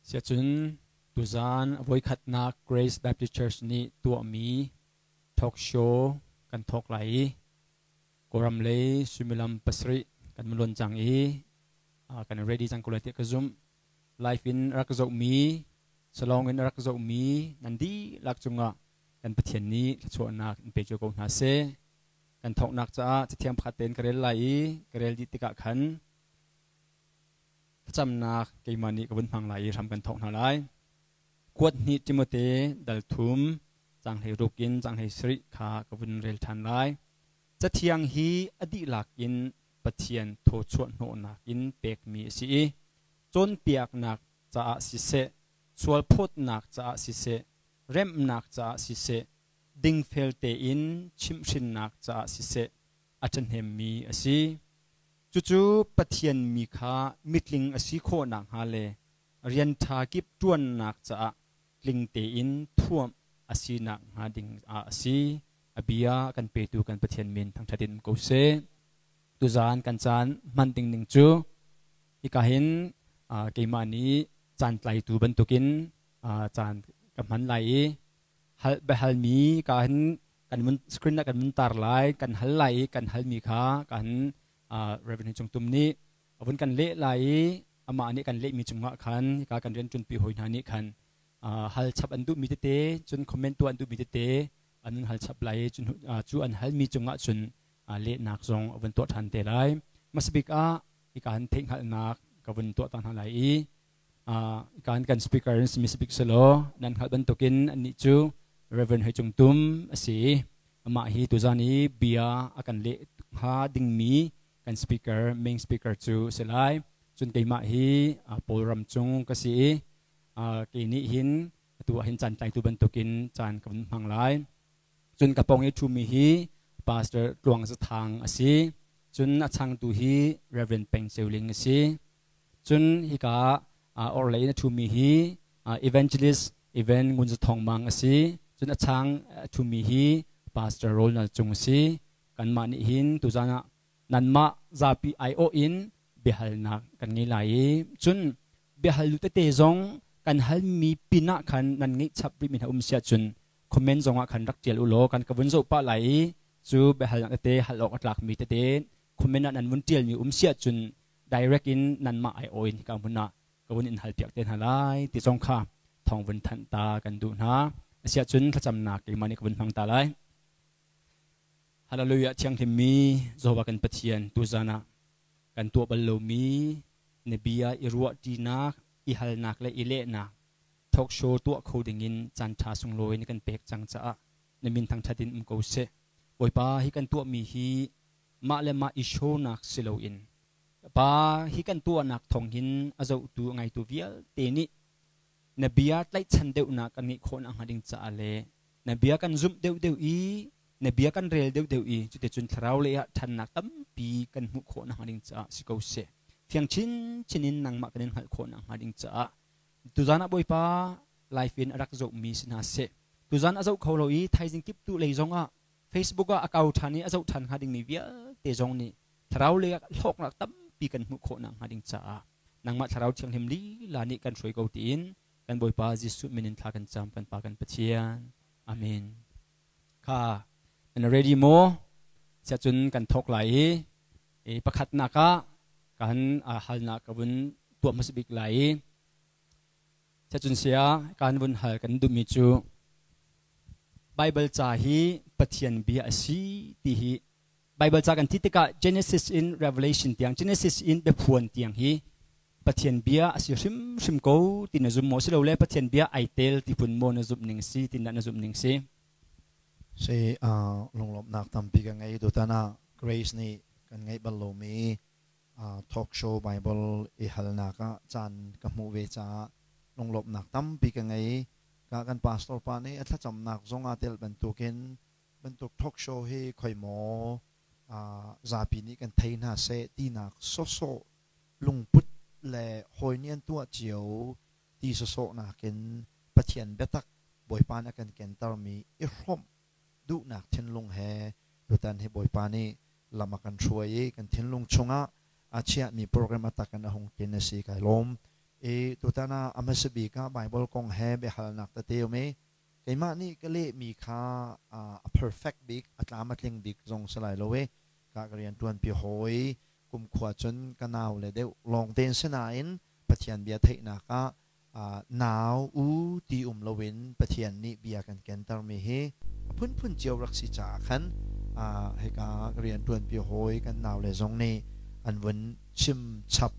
Siacun tuzaan a voikhatnak Grace Baptist Church nih tuahmi talk show kan thawk lai i Kawlram lei suimilam 7 kan mulon cang i kan ready cang ko lai tiah ka zumh. Live in rak zohmi, salong in rak zohmi nan dihlak cungah kan Pathian nih thluachuahnak in pe cio ko hna seh. Kan thawknak caah cathiang pakhat tein ka rel lai i ka rel dih tikah khan Thlacamnak keimah nih ka vun hmang lai i hram kan thawk hna lai. Kuat hnih Timote dal thum caang 16 in caang 17 kha ka vun rel ṭhan lai. Cathiang hi a dihlak in Pathian thawchuah hnawhnak in pekmi a si i cawnpiaknak caah siseh, sualphawtnak caah siseh, remhnak caah siseh, dingfel tein chimhhrinnak caah siseh a ṭhahnemmi a si. Cucu Pathian mi kha mitling a si khawh nakhnga le rian ṭha kip ṭuannak caah tling tein thuamh a si nakhnga ding ah a si. A bia kan petu kan Pathian min thangṭhat in um ko seh. Tuzaan kan caan hman ding ning cu hika hin keimah nih caan tlaitu bantukin caan ka hman lai i hal biahalmi ka hin kan mun screen ah kan mun tar lai, kan hal lai i kan halmi kha kan Reverend Cung Tum nih a vun kan leh lai i amah nih kan lehmi cungah khan hika kan rian ṭunpi hawi hna nih khan hal chap an duhmi tete, cun comment tuah an duhmi tete an hal chap lai i cu an halmi cungah cun lehnak zong a vun tuah ṭhan te lai. Hmasabik ah hika han theihhngalhnak ka vun tuah ta hna lai i kan kan speaker in simi sibik selaw nan hngalh bantukin annih cu Reverend Hoi Cung Tum a si. Amah hi tuzan i bia a kan leh hnga dingmi kan speaker, main speaker cu a si lai. Cun keimah hi Paul ram cung ka si i kei nih hin atu ah hin caan tlaitu bantukin caan ka vun hmang lai. Cun ka pawng i ṭhumi hi Pastor Tluang Zathang a si. Cun a changtu hi Reverend Peng Ceu Ling a si. Cun hika orhlei in a ṭhumi hi evangelist Evan Ngun Za Thawng Mang a si. Cun a chang a ṭhumi hi Pastor Ronald Cung a si. Kanmah nih hin tuzaan ah nanmah zapi aiawh in biahalnak kan ngei lai i cun biahal lu tete zong kan halmi pin ah khan nan ngeih chap rihmi hna um si ahcun comment zong ah khan rak ṭial u law kan ka vun zoh pah lai i cu biahalnak tete hal awk a tlakmi tete comment ah nan vun ṭialmi um si ahcun direct in nanmah aiawh in hika hmun ah ka vun in halpiak te hna lai ti zong kha thawng vun thanh ta kan duh hna. Asiahcun thlacamnak keimah nih ka vun hmang ta lai. Hallelujah. Thianghlim mi Jehovah kan Pathian, tuzan ah kan tuah bal lomi na bia i ruahṭinak, i halnak le i lehnak talk show tuah kho dingin caan ṭha sunglawi na kan pek cang caah na min thangṭhat in um ko seh. Bawipa, hi kan tuahmi hi mah le mah i show-nak si loin Pa, hi kan tuahnak thawng hin a zohtu a ngaitu vialte nih na bia tlaihchan deuhnak kan ngeih khawh nakhnga ding caah le na bia kan zumh deuhdeuh i na bia kan rel deuhdeuh i cuticun thlarau lei ah ṭhannak tampi kan hmuh khawh nakhnga ding caah si ko seh. Fiang chinchin in nangmah kan in hngalh khawh nakhnga ding caah tuzaan ah Bawipa, live in a rak zohmi si hna seh. Tuzaan a zoh kho lo i thaizing kiptuh lei zongah Facebook ah a kau ṭhan i a zoh ṭhan hnga dingmi vialte zong nih thlarau lei ah hlawknak tampi kan hmuh khawh nakhnga ding caah nangmah Thlarau Thianghlim lila nih kan hruai ko tiin kan Bawipa Jesuh min in thla kan cam, kan Pa kan Pathian. Amen. Kha nan ready maw? Siahcun kan thawk lai i i pakhatnak ah kan halnak ka vun tuah hmasa bik lai i Cacun sia kan vun hal kan duhmi cu Bible ca hi Pathian bia a si ti hi Bible ca kan ti tikah Genesis in Revelation tiang, Genesis in Biaphuan tiang hi Pathian bia a si hrimhrim ko ti na zum maw, silole Pathian bia ai tel ti phun maw na zumh ning si ti na zumh ning si? Si lunglawmhnak tampi ka ngei. Tutan ah Grace nih kan ngeih bal lomi talk show Bible i halnak ah caan ka hmuh ve caah lunglawmhnak tampi ka ngei. Ka kan pastor pa nih a thlacamnak zong aa tel bantukin bantuk talk show hi khoi maw zapi nih kan thei hna seh tinak sawsawh lungput le hawi nih an tuah cio ti sawsawh nakin Pathian biatak Bawipa nih a kan kentermi i hrawmh duhnak thinlung he tutan hi Bawipa nih lam a kan hruai i kan thinlung chungah a chiahmi program a tak in a hung tlin a si. Kai lawm. I tutan ah a hmasa bik ah Bible kong he biahalnak tete um i keimah nih ka lehmi kha a perfect bik, a tlam a tling bik zong si lai lo i ka ka rianṭuanpi hawi kumkhua cun ka nau le deuh lawng tein si nain Pathian bia theihnak ah nau u ti um loin Pathian nih bia kan kentermi hi a phunphun cio rak si caah khan hika rianṭuanpi hawi kan naule zong nih an vun chim chap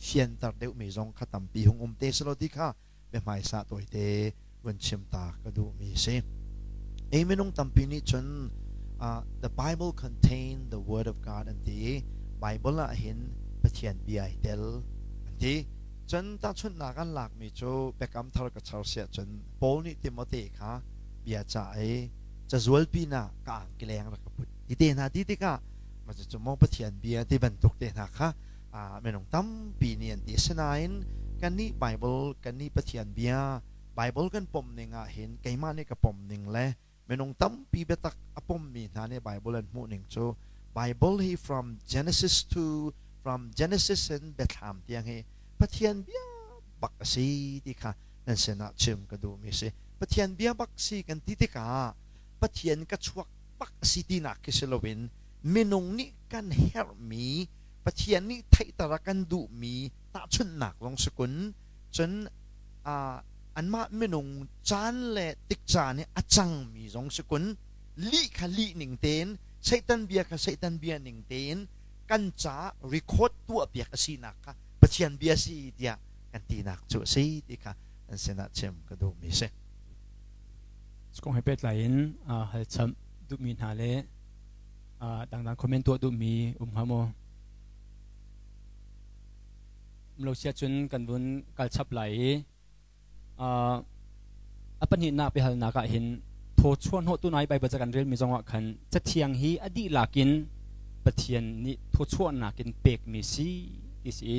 fianter deuhmi zong kha tampi hung um te selaw ti kha biahmaisa tawite vun chim ta ka duhmi si. Ei minung tampi nih cun the Bible contain the word of God an ti i Bible ah hin Pathian bia ai tel an ti. Cun tahchunhnak an lakmi cu Biakam Thar ka char siah cun Paul nih Timote kha bia cah i cazual pinah ka angkileng rak ka put ti te hna ti tikah mah cucu maw Pathian bia ti bantuk te hna kha minung tampi nih an ti. Asinain kannih Bible kannih Pathian bia Bible kan pom ning ah hin keimah nih ka pom ning le minung tampi biatak a pommi hna nih Bible an hmuh ning cu Bible hi from Genesis to from Genesis in Biathlam tiang hi Pathian bia bak a si ti kha nan sinah chim ka duhmi si. Pathian bia bak si kan ti tikah Pathian ka chuak bak a si tinak khi si loin minung nih kan herhmi Pathian nih theihter a kan duhmi tahchunhnak zong si kun cun anmah minung caan le tikcaan i a cangmi zong si kun lih kha lih ning tein Satan bia kha Satan bia ning tein kan ca record tuah piak a sinak kha Pathian bia si tiah kan tinak cu a si ti kha an sinah chim ka duhmi si. Kong he pehtlai in hal cham duhmi hna le dangdang comment tuah duhmi um hnga maw? Um lo sia cun kan vun kal chap lai i a pahnihnak biahalnak ah hin thaw chuah tu nai Bible ca kan relmi zongah khan cathiang hi a dihlak in Pathian nih thawchuahnak in pekmi si ti si i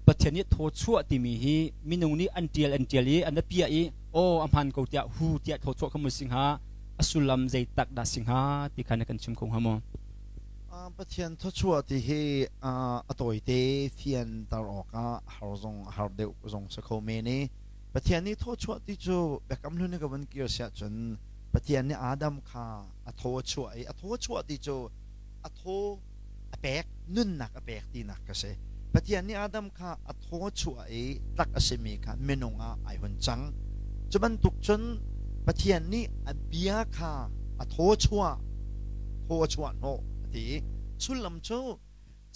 Pathian nih thawchuah timi hi minung nih an tial an tial i an piah i aw a hmaan ko tiah hu tiah thawchuah kha mu si hnga a sullam zei tak dah si hnga ti kha na kan chim kho hnga maw? Pathian thawchuah ti hi a tawite fianter awkah har zong a har deuh zong si kho men i Pathian nih thawchuah ti cu Biakam Hlun i ka vun kir siah cun Pathian nih Adam kha a thaw a chuah i a thaw a chuah ti cu a thaw a pek nunnak a pek tinak ka si. Pathian nih Adam kha a thaw a chuah i tlak a simi kha minung ah ai hun cang. Cu bantuk cun Pathian nih a bia kha a thaw chuah thaw a chuah hnawh a ti i sullam cu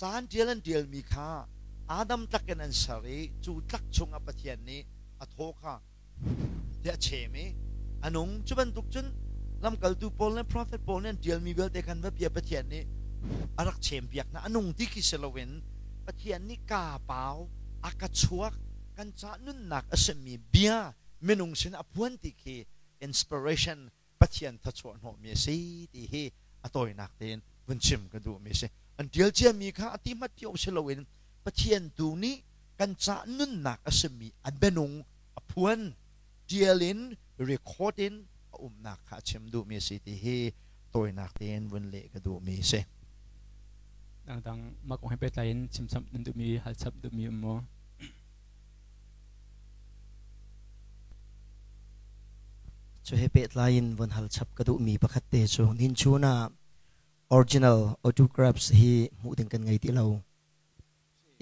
caan ṭial an ṭialmi kha Adam tlak in an ser i cu tlak chungah Pathian nih a thaw kha tiah a chem i a nung. Cu bantuk cun lamkaltu Paul le profet pawl nih an ṭialmi vialte khan va bia Pathian nih a rak chempiak hna. A nung ti khi si loin Pathian nih kaa pau a ka chuak kan ca nunnak a simi bia minung sin a phuan ti khi inspiration Pathian thawchuah hnawhmi a si ti hi a tawinak tein vun chim ka duhmi a si. An ṭial ciami kha a ti hmat ti awk si loin Pathian tu nih kan ca nunnak a simi a bianung a phuan ṭial in record in a umnak kha a chim duhmi a si ti hi tawinak tein vun leh ka duhmi a si. Dangdang mah kong he pehtlai in chimchap nan duhmi halchap duhmi um maw? Cu he pehtlai in von hal chap ka duhmi pakhat te cu nihin chun ah original autographs hi hmuh ding kan ngei ti lo.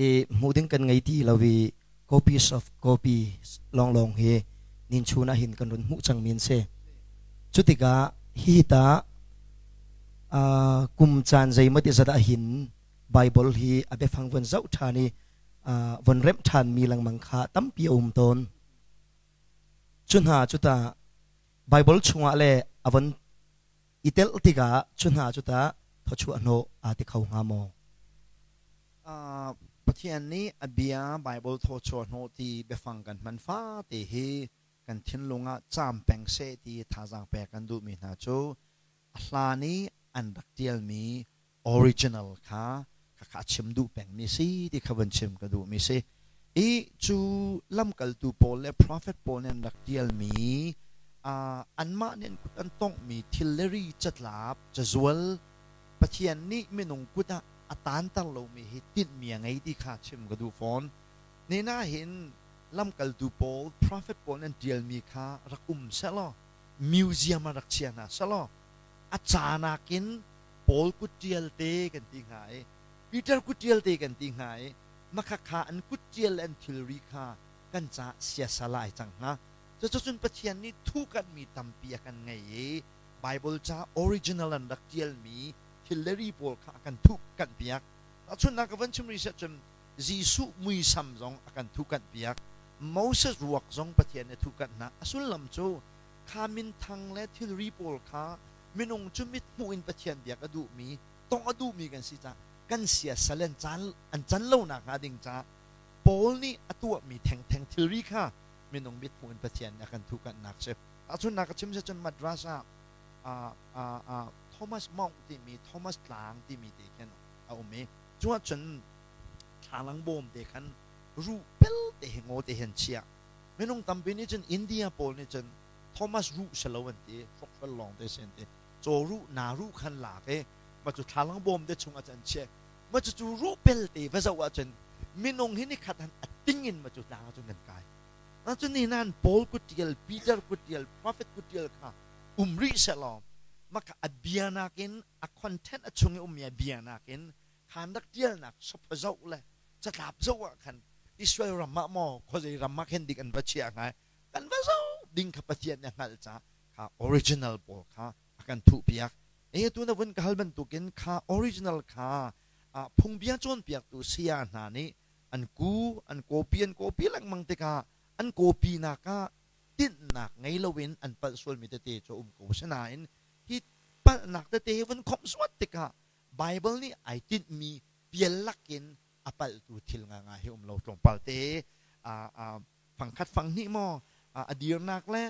I hmuh ding kan ngei ti lo i copies of copies lawnglawng hi nihin chun ah hin kan run hmuh cangmi an si. Cu tikah hihi ta kum caan zeimaw ti zat ah hin Bible hi a biafang von zoh ṭhan i von remh ṭhanmi lengmang kha tampi a um tawn. Cu hna cu ta Baibal chungah le a von i telh tikah cu hna cu ta thawchuah hnawh aa ti kho hnga maw? Pathian nih a bia Baibal thawchuah hnawh ti biafang kan hman fate hi kan thinlung ah caam peng seh ti thazaang pek kan duhmi hna cu a hlan i an rak ṭialmi original kha khakha a chim duh pengmi si ti kha van chim ka duhmi si. I cu lamkaltu pawl le prophet pawl nih an rak ṭialmi anmah nih an kut an tonghmi thil le ri catlap cazual Pathian nih minung kut ah a taanter lomi hi tinhmi a ngei ti kha chim ka duh fawn. Nina hin Lamkaltu pawl, prophet pawl an ṭialmi kha rak um sehlaw, museum ah rak chia hna sehlaw, a ca nakin Paul kutṭial te kan ti hnga i Peter kutṭial te kan ti hnga i makhakha an kutṭial le an thilri kha kan caah siasal ah ai cang hnga. Cucun Pathian nih thuhkanhmi tampi a kan ngei i Baibal ca original an rak ṭialmi thil le ri pawl kha a kan thuhkanhpiak. Tahchunhnak ka van chim rih siah cun Jesuh muisam zong a kan thuhkanhpiak. Moses ruak zong Pathian nih a thuhkanh hna. A sullam cu kha minthang le thilri pawl kha minung cu mithmuh in Pathian biak a duhmi, tongh a duhmi kan si caah kan siasal an caan an can lo nakhnga ding caah Paul nih a tuahmi thengtheng thilri kha minung mithmuh in Pathian nih a kan thuhkanhnak si. Tahchunhnak ka chim si cun Madras ah Thomas Mount timi Thomas Tlang timi te khin a um i cu ahcun thlalang bawm te khan ruh pel te hi ngaw te hin chiah. Minung tampi nih cun India pawl nih cun Thomas ruh si lo an ti, hrokhrol lawng te si an ti. Caw ruh, naa ruh khan lak i mah cu thlalang bawm te chung ah cun an chiah. Mah cucu ruh pel te va zoh ahcun minung hi nikhat han a ting in mah cu tlang ahcun kan kai. Cun ni nain Paul kuttial, Peter kuttial, Prophet kuttial kha um rih sehlaw maka a bia nakin a content a chung i ummi a bia nakin khan rak tialnak sapha zoh le catlap zoh ah khan Israel ram ah maw khuazei ram ah khin dik an va chiah hnga kan va zoh ding kha Pathian nih a hngalh caah kha original pawl kha a kan thuhpiak. E tu na vun ka hal bantukin kha original kha phungbia cawnpiaktu saya hna nih an ku an copy an copy lengmang tikah an copy nak ah tinhnak ngei loin an palh sualmi tete cu a um ko. Asinain hi palhnak tete hi vun khomh suat tikah Bible nih ai tinhmi pial lakin a palhtu thil ngaingai hi um lo. Tlawmpal te fangkhat fanghnih maw a dirnak le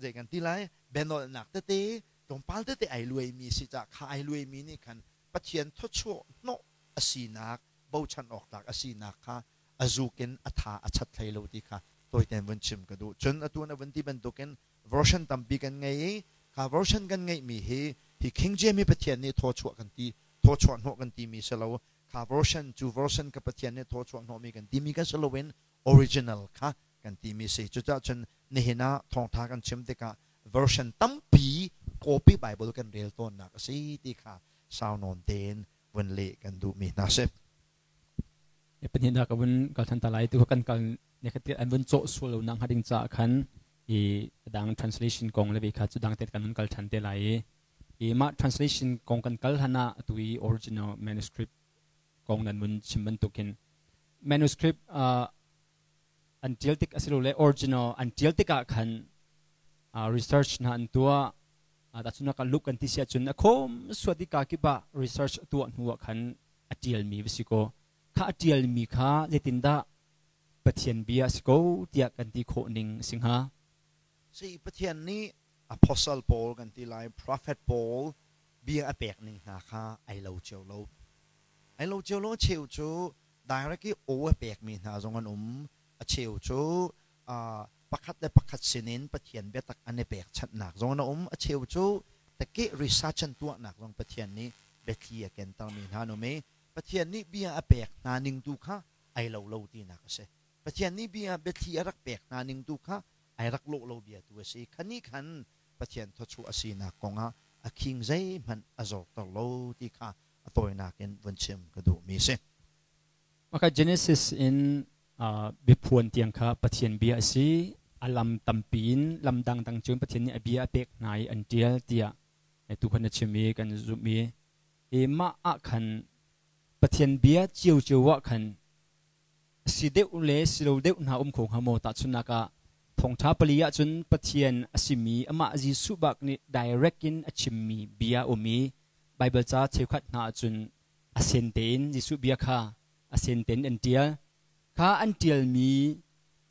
zei kan ti lai bianolhnak tete tlawmpal tete ai luaimi si cah kha ai luaimi nih khan Pathian thawchuah hnawh a sinak bochan awk tlak a sinak kha a zuk in a tha a chat hlei lo ti kha tawitein vun chim ka duh. Cun atu na vun ti bantukin version tampi kan ngei i kha version kan ngeihmi hi hi King James hi Pathian nih thawchuah kan ti thawchuah hnawh kan timi si lo. Kha version cu version kha Pathian nih thawchuah hnawhmi kan timi kan si loin original kha kan timi si. Cucaah cun nihin ah thawngtha kan chim tikah version tampi copy Bible kan rel tawnnak a si ti kha sau nawn tein vun leh kan duhmi hna si. Pahnihnak ka vun kal than ta lai. Tu kan kal ne khat an vun cawh sual lo nak hnga ding caah khan i dang translation kong le ve kha cu dang te kan vun kal than te lai i i mah translation kong kan kal hlan ah atu i original manuscript kong nan vun chim bantukin manuscript an tial tik asilole original an tial tikah khan research hna an tuah. Tahchunhnak ah Luke kan ti si ahcun a khawm suat i ka kip ah research tuah hnu ah khan a tialmi va si kaw kha a tialmi kha zeitindah Pathian bia a si ko tiah kan ti khawh ning a si hnga? Si Pathian nih apostle pawl kan ti lai, prophet pawl bia a pek ning hna kha ai lo cio lo. Ai lo cio lo. A cheu cu direct i aw a pekmi hna zong an um. A cheu cu pakhat le pakhat sinin Pathian biatak an i pekchanhnak zong an um. A cheu cu takeh research an tuahnak zong Pathian nih biathli a kentermi hna an um i Pathian nih bia a pek hna ning tu kha ai lo lo tinak a si. Pathian nih bia biathli a rak pek hna ning tu kha ai rak lawh lo bia tu a si. Kha nih khan Pathian thawchuah a sinak kongah a khing zeihmanh a zorter lo ti kha a tawinak in vun chim ka duhmi a si. Maka Genesis in biaphuan tiang kha Pathian bia a si. A lam tampi in lam dangdang cun Pathian nih a bia a pek hna i an ṭial tiah tu khan na chim i kan zumh i mah ah khan Pathian bia ciocio ah khan si deuh le si lo deuh hna um kho hnga maw? Tahchunhnak ah thawngṭha pali ahcun Pathian a simi amah Jesuh bak nih direct in a chimmi bia um i Baibal ca cheukhat hna ahcun a sen tein Jesuh bia kha a sen tein an ṭial. Kha an ṭialmi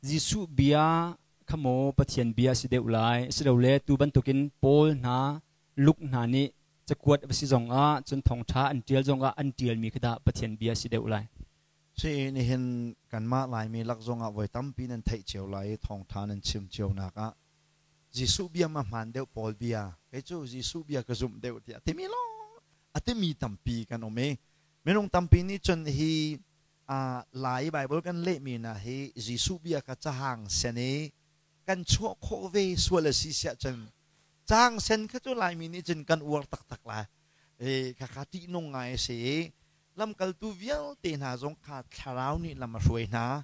Jesuh bia kha maw Pathian bia a si deuh lai? Asilole tu bantukin Paul hna, Luke hna nih cakuat a si zongah cun thawngṭha an ṭial zongah an ṭialmi kha dah Pathian bia a si deuh lai? Si nihin kanmah Laimi lak zongah voi tampi nan theih cio lai i thawngṭha nan chim cionak ah Jesuh bia ma hmaan deuh Paul bia, kei cu Jesuh bia ka zumh deuh tiah timi lawng a timi tampi kan um i minung tampi nih cun hi Lai Bible kan lehmi hna hi Jesuh bia kha cahang sen i kan chuah khawh ve sual a si siah cun cahang sen kha cu Laimi nih cun kan uar taktak lai. Khakha ṭihnung ngai a si i lamkaltu vialte hna zong kha thlarau nih lam a hruai hna.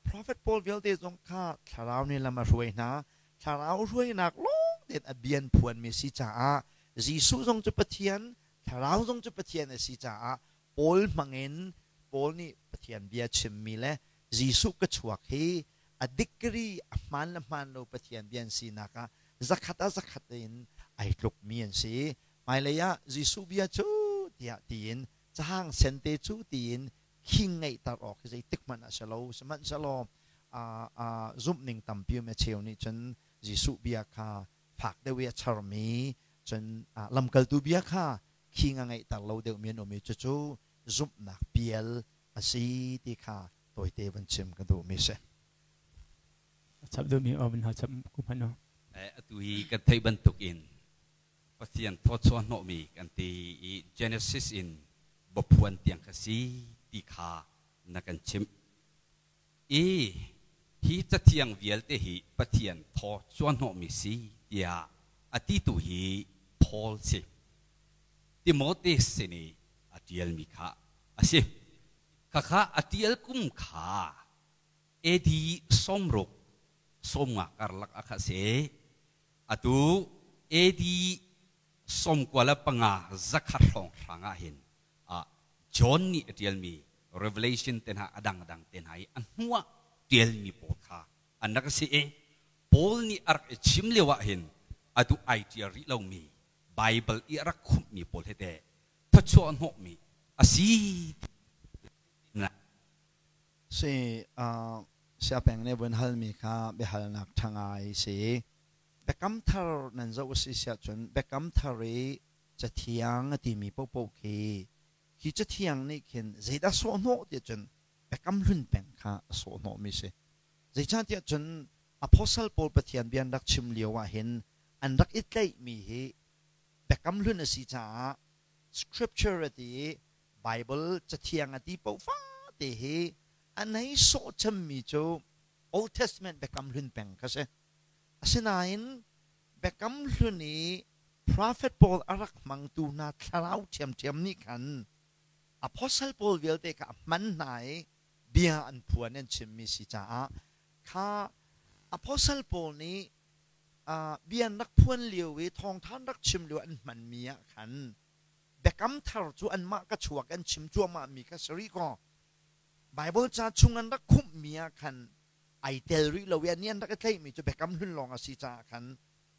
Prophet pawl vialte zong kha thlarau nih lam a hruai hna. Thlarau hruainak lawng tein a bian phuanmi si caah Jesuh zong cu Pathian, thlarau zong cu Pathian a si caah Paul hmangin Paul nih Pathian bia chimmi le Jesuh ka chuak hi a dikri a hmaan le hmaan lo Pathian bia an sinak ah zakhat ah zakhat in ai tlukmi an si. Hmailei ah Jesuh bia cu tiah tiin cahang sente cu tiin khing ngeihter awk hi zeitik hmanh ah si lo. Sihmanhsehlaw zumhning tampi um a cheu nih cun Jesuh bia kha fak deuh i a charmi cun lamkaltu bia kha khing a ngeihter lo deuhmi an um i cucu zumhnak pial a si ti kha tawite vun chim ka duhmi si. Chap duhmi aw vun hal chap ku hmanh u. Atu hi kan theih bantuk in Pathian thawchuah hnawhmi kan ti i Genesis in baphuan tiang kha si ti kha na kan chimh. I hi cathiang vialte hi Pathian thaw chuahhnawhmi si tiah a titu hi Paul si. Timote sin i a ṭialmi kha a si. Khakha a ṭial kum kha AD 60 sawmnga karlak ah kha a si. Atu AD 95 zakhat hrawnghrang ah hin John nih a ṭialmi Revelation te hna a dangdang te hna i a hnuah ṭialmi pawl kha an rak si i Paul nih a rak i chim lio ah hin atu ai ṭial rih lomi Baibal i a rak khumhmi pawl hi teh thawchuah hnawhmi a si. Si siapeng nih vun halmi kha biahalnak ṭha ngai si. Biakam thar nan zoh a si siah cun biakam thar i Cathiang a timi paohpaoh khi khi cathiang nih khin zeidah sawhhnawh tiah cun biakam hlun peng kha a sawhhnawhmi si. Zeicahtiah cun apostle pawl Pathian bia an rak chim lio ah hin an rak i tlaihmi hi biakam hlun a si caah scripture a ti i Bible cathiang a ti paoh fate hi an hei sawh cemmi cu Old Testament biakam hlun peng kha si. Asinain Biakam Hlun i profet pawl a rak hmangtu hna thlarau ṭhiamṭhiam nih khan apostle pawl vialte kha a hman hna i bia an phuan an chimmi si caah kha apostle pawl nih bia an rak phuan lio i thawngṭha an rak chim lio an hmanmi ah khan biakam thar cu anmah ka chuak an chim cuahmahmi kha si rih kaw Baibal ca chung an rak khumhmi ah khan ai tel rih lo i ani an rak i tlaihmi cu biakam hlun lawng a si caah khan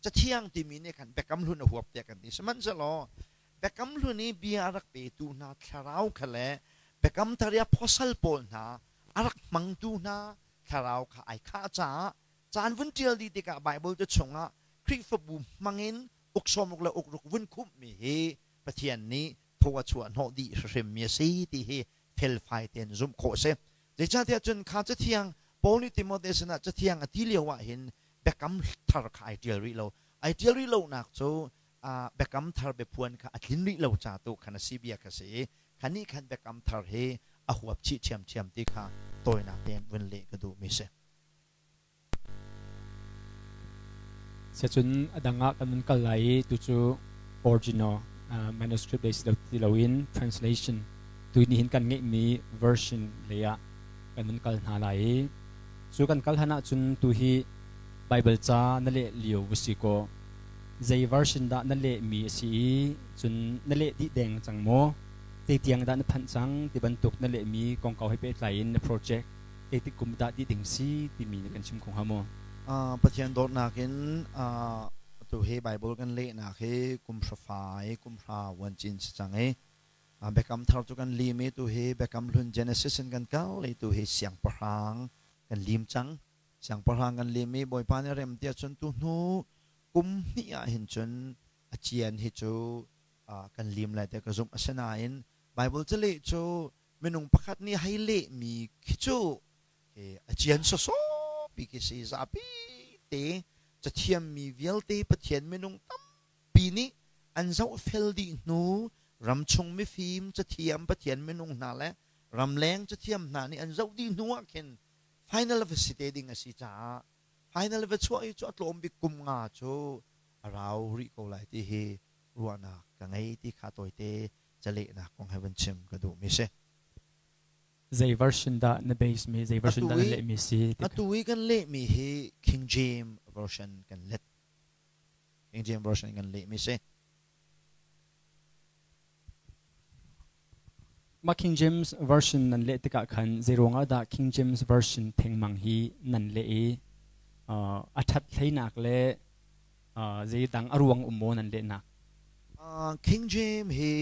cathiang timi nih khan biakam hlun a huap tiah kan ti. Sihmanhsehlaw biakam hlun i bia a rak petu hna thlarau kha le biakam thar i apostle pawl hna a rak hmangtu hna thlarau kha ai khah caah caan vun ṭial dih tikah Baibal te chungah Khrihfabu hmangin uk sawmruk le uk ruk vun khumhmi hi Pathian nih thaw a chuah hnawh dih hrimmi a si ti hi felfai tein zumh khawh a si. Zeicahtiah cun kha cathiang Paul nih Timote sinah cathiang a ti lio ah hin biakam thar kha ai ṭial rih lo. Ai ṭial rih lonak cu biakam thar biaphuan kha a tlin rih lo ca tu khan a si bia kha si i kha nih khan biakam thar hi a huap chih ṭhiamṭhiam ti kha tawinak tein vun leh ka duhmi si. Siacun a dang ah kan vun kal lai i tucu original manuscript lei si lo ti loin translation tu nih hin kan ngeihmi version lei ah kan vun kal hna lai i cu kan kal han ahcun tu hi Bible ca na leh lio va si kaw zei version dah na lehmi a si i cun na leh dih deng cang maw zeitiang dah na phanh cang ti bantuk na lehmi kongkau he pehtlai in na project zeitik kum dah dih ding si timi na kan chim kho hnga maw? Pathian dawtnak in atu hi Bible kan lehnak hi kum hra fai kum hra wan cin si cang i Biakam Thar cu kan lim i tu hi Biakam Hlun Genesis in kan kal i tu hi siangpahrang kan lim cang. Siangpahrang kan lim i Bawipa nih rem tiah cun tu hnu kum hnih ah hin cun a cian hi cu kan lim lai tiah ka zumh. Asinain Bible caleh cu minung pakhat nih hei lehmi khi cu a cian sawsawh pi khi si zapi te cathiammi vialte Pathian minung tampi nih an zohfel dih hnu ramchung mifim cathiam Pathian minung hna le Ramleng cathiam hna nih an zoh dih hnu ah khin final va si te ding a si caah final va chuah hi cu a tlawm bik kum nga cu a rau rih ko lai ti hi ruahnak ka ngei ti kha tawite calehnak kong he van chim ka duhmi si. Zei version dah na base mi, zei version dah na lehmi si? Atu i kan lehmi hi King James version kan let. King James version kan lehmi si. Mah King James version nan leh tikah khan zei ruangah dah King James version thengmang hi nan leh i a ṭhat hleinak le zeidang a ruang um maw nan lehnak? King James hi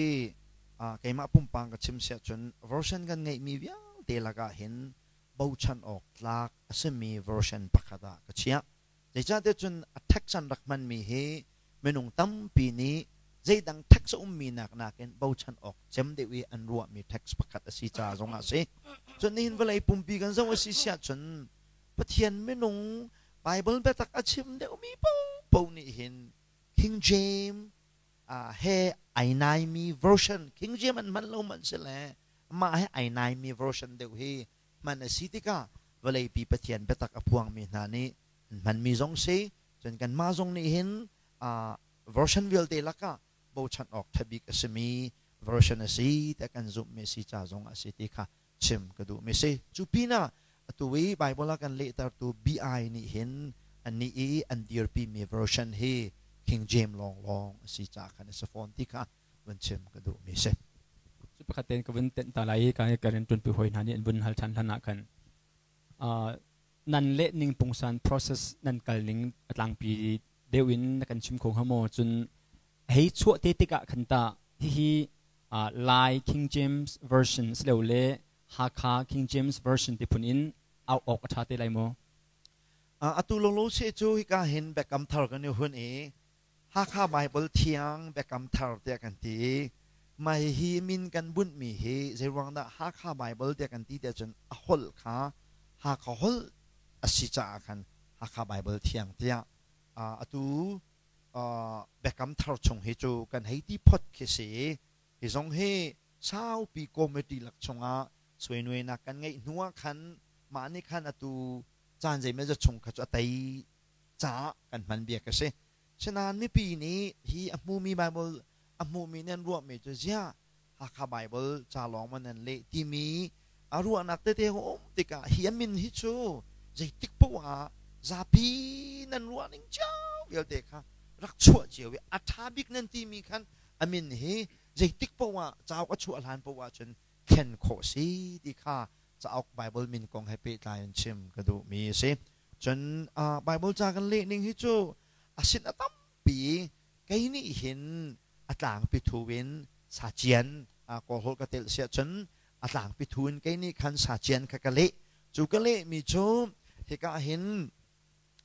keimah pumpang ka chim siah cun version kan ngeihmi vialte lakah hin bochan awk tlak a simi version pakhat ah ka chiah. Zeicahtiah cun a text an rak hmanmi hi minung tampi nih zeidang text a ummi nak nakin bochan awk cem deuh i an ruahmi text pakhat a si ca zongah a si. Cun nihin vawlei pumpi kan zoh a si siah cun Pathian minung Bible biatak a chim deuhmi paohpaoh nih hin King James he ai naimi version, King James an hman lo hmanh sile mah he ai naimi version deuh hi hman a si tikah vawleipi Pathian biatak a phuangmi hna nih an hmanmi zong si cun kanmah zong nih hin version vialte lakah bochan awk ṭha bik a simi version a si tiah kan zumhmi a si ca zong a si ti kha chim ka duhmi si. Cu pinah atu i Bible ah kan lehtertu BI nih hin annih i an dirpimi version hi King James lawnglawng a si caah khan a si fawn ti kha vun chim ka duhmi si. Cu pakhat tein ka vun tenh ta lai i ka rian ṭuanpi hawi hna nih an vun hal ṭhan hlan ah khan nan leh ning pungsan process nan kal ning a tlangpi deuh in na kan chim kho hnga maw? Cun hei chuah te tikah khan ta hihi Lai King James Version silole Hakha King James Version ti phun in au awk a ṭha te lai maw? Atu lolo se cu hika hin Biakam Thar kan i hun i Hakha Baibal Thiang Biakam Thar tiah kan ti i mah hihi min kan bunhmi hi zeiruang dah Hakha Baibal tiah kan ti tiah cun a holh kha Hakha holh a si caah khan Hakha Baibal Thiang tiah atu Biakam Thar chung hi cu kan hei ti phot khi si i hi zong hi saupi committee lak chungah suainuainak kan ngeih hnu ah khan mah nih khan atu caan zeimawzat chung kha cu a tei caah kan hman bia ka si. Sinain mipi nih hi a hmumi Bible a hmumi nih an ruahmi cu ziah Hakha Bible ca lawng man nan leh timi a ruahnak tete a um tikah hi a min hi cu zeitik poah ah zapi nan ruah ning cio vialte kha rak chuah cio i a ṭha bik nan timi khan a min hi zeitik poah ah cauk a chuah hlan poah ahcun thlen khawh si ti kha cauk Bible min kong he pehtlai in chim ka duhmi a si. Cun Bible ca kan leh ning hi cu a sin a tampi kei nih hin a tlangpi thu in sacian kawlholh ka telh siah cun a tlangpi thu in kei nih khan sacian kha ka leh. Cu ka lehmi cu hika hin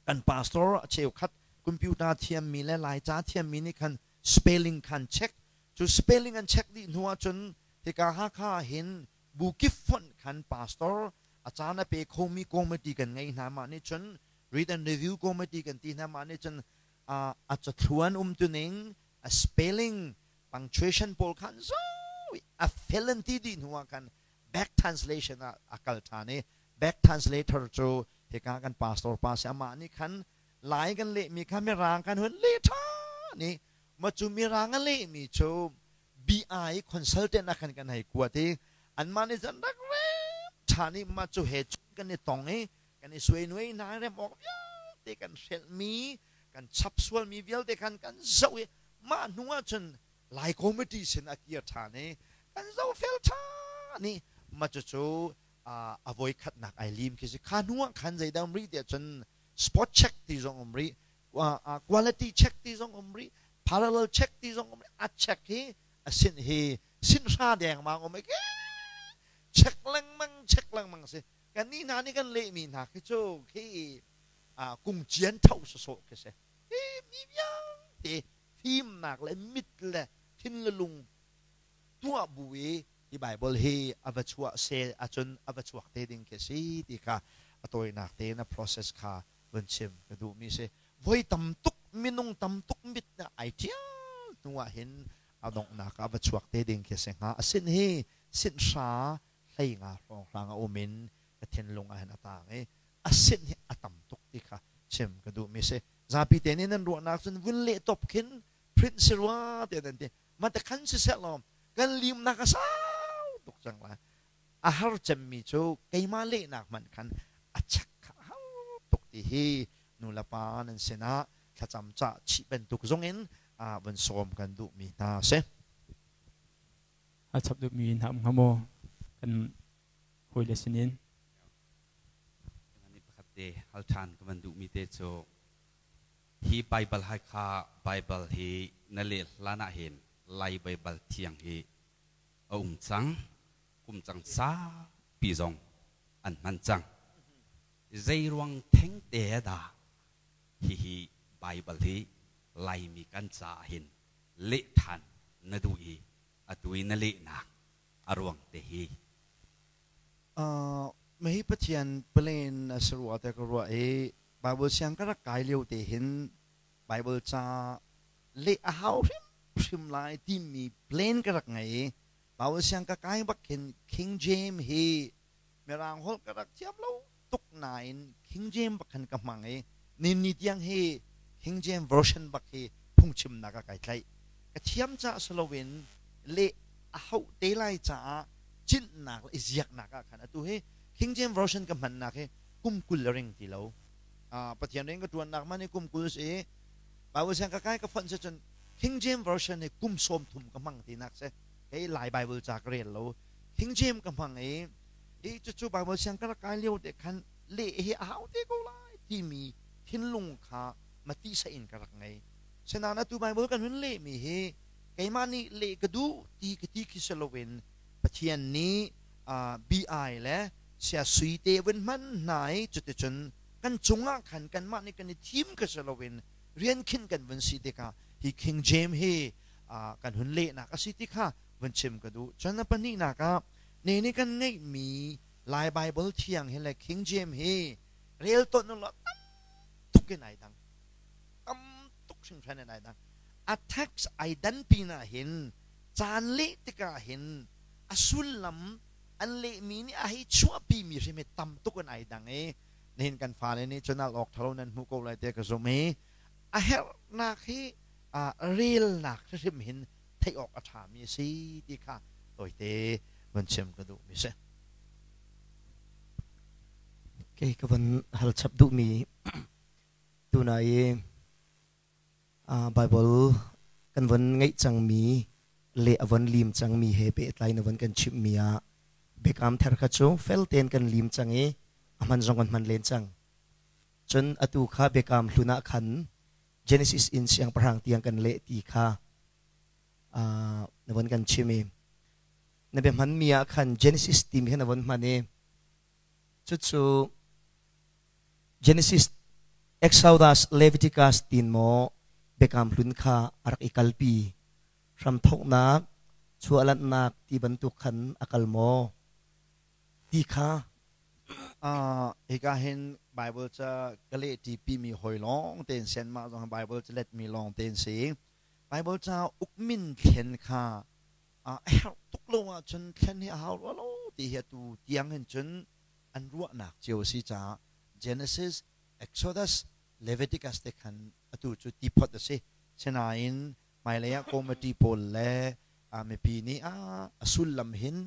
kan pastor a cheukhat computer thiammi le Laica thiammi nih khan spelling khan check. Cu spelling an check dih hnu ahcun hika Hakha ah hin bu kip fonh khan pastor a caan a pe khomi committee kan ngei hna. Mah nih cun read and review committee kan ti hna. Mah nih cun a cathluan umtuning, a spelling, punctuation pawl khan zo a fel an ti dih hnu ah khan back translation ah a kal ṭhan i back translator cu hika kan pastor pa si. Amah nih khan Lai kan lehmi kha Mirang kan hun leh ṭhan i ma cu Mirang a lehmi cu BI consultant ah khan kan hei kuat i anmah nih cun rak rem ṭhan i mah cu he cun kan i tong i kan i suainuai hna. Rem awk vialte kan hrelhmi, kan chap sualmi vialte khan kan zoh i mah hnu ah cun Lai committee sin a kir ṭhan i kan zohfel ṭhan i mah cucu a voikhatnak ai lim khi si. Kha hnu ah khan zeidah um rih tiah cun spot check ti zong um rih, quality check ti zong um rih, parallel check ti zong um rih. A check hi a sin hi sin hra dengmang um i check lengmang, check lengmang si. Kan nih hna nih kan lehmi hna khi cu khi kungcian tho sawsawh khi si. Hi mi vialte fimnak le mit le thin le lung tuah bu i hi Bible hi a va chuah se ahcun a va chuak te ding khi si ti kha a tawinak tein a process kha vun chim ka duhmi si. Voi tam tuk minung tam tuk mit na ai ṭial hnu ah hin a donghnak ah va chuak te ding khi si hnga. A sin hi sin hra 15 hrawnghrang a um in ka thinlung ah hin a taang i a sin hi a tam tuk ti kha chim ka duhmi si. Zapi te nih nan ruahnak cun vun leh top khin print si rua tiah nan ti. Mah te khan siseh law kan limnak a sau tuk cang lai. A har cemmi cu keimah lehnak hmanh khan a chek kha a har tuk ti hi nu le pa nan sinah thlacam cah chih bantuk zong in vun sawm kan duhmi hna a si. A chap duhmi hna um hnga maw kan hawile sinin? Ni pakhat te hal ṭhan ka van duhmi te cu hi Baibal hai kha Baibal hi na leh hlan ah hin Lai Baibal thiang hi a um cang kum cang saupi zong an hman cang. Zei ruang theng te dah hihi Baibal hi Laimi kan caah hin leh ṭhan na duh i atu i na lehnak a ruang te hi? Mahi Pathian plan a si rua te ka ruah i Bible siang ka rak kai lio te hin Bible ca leh a hau hrimhrim lai timi plan ka rak ngei i Bible siang ka kai bak khin King James hi Mirang holh ka rak thiam lo tuk nain King James bak khan ka hmang i ni tiang hi King James version bak hi phungchimnak ah kai tlaih. Ka thiam caah si loin leh a hauh te lai caah cinhnak le i ziaknak ah khan atu hi King James version ka hmannak hi kum 20 ring ti lo. Pathian rian ka ṭuannak man hi kum 20 si i Bible siang ka kai ka fonh si cun King James version hi kum 30 ka hmang tinak si. Kei Lai Bible ca ka rel lo. King James ka hmang i i cucu Bible siang ka rak kai lio te khan leh hi a hau te ko lai timi thinlung kha matisa in ka rak ngei. Sinain atu Bible kan hun lehmi hi keimah nih leh ka duh ti ka ti khi si loin Pathian nih BI le sia sui te vun hman hna i cuticun kan cungah khan kanmah nih kan i thim ka si loin rian khinh kan vun si tikah hi King James hi kan hun lehnak a si ti kha vun chim ka duh. Cun a pahnihnak ah ne nih kan ngeihmi Lai Bible thiang hi le King James hi rel tawn u law tam tuk in ai dang. Tam tuk hringhran in ai dang. A text ai dan pinah hin caan leh tikah hin a sullam an lehmi nih a hei chuahpimi hrim hi tam tuk in ai dang i nihin kan fale nih cun al awk thalo nan hmu ko lai tiah ka zumh i a herhnak hi relnak hrim hin theih awk a ṭhami a si ti kha tawite vun chim ka duhmi si. Kei ka van hal chap duhmi tuna i Bible kan von ngeih cangmi le a von lim cangmi he pehtlai na von kan chimhmi ah biakam thar kha cu fel tein kan lim cang i a hman zong kan hman len cang. Cun atu kha biakam hlun ah khan Genesis in siangpahrang tiang kan leh ti kha na von kan chim i na bia hmanmi ah khan Genesis timi kha na von hman i cucu Genesis, Exodus, Leviticus tin maw biakam hlun kha a rak i kalpi hramthawknak chuahlanhnak ti bantuk khan a kal maw ti kha Hika hin Bible ca ka leh ṭi mi hoi lawng tein sen mah zong Bible ca let mi lawng tein si. Bible ca ukmin thlen kha a herh tuk lo ahcun thlen hi a hau rua lo ti hi atu tiang hin cun an ruahnak cio a si caah Genesis, Exodus, Leviticus te khan atu cu tiphot a si. Sinain hmailei ah committee pawl le mipi nih a sullam hin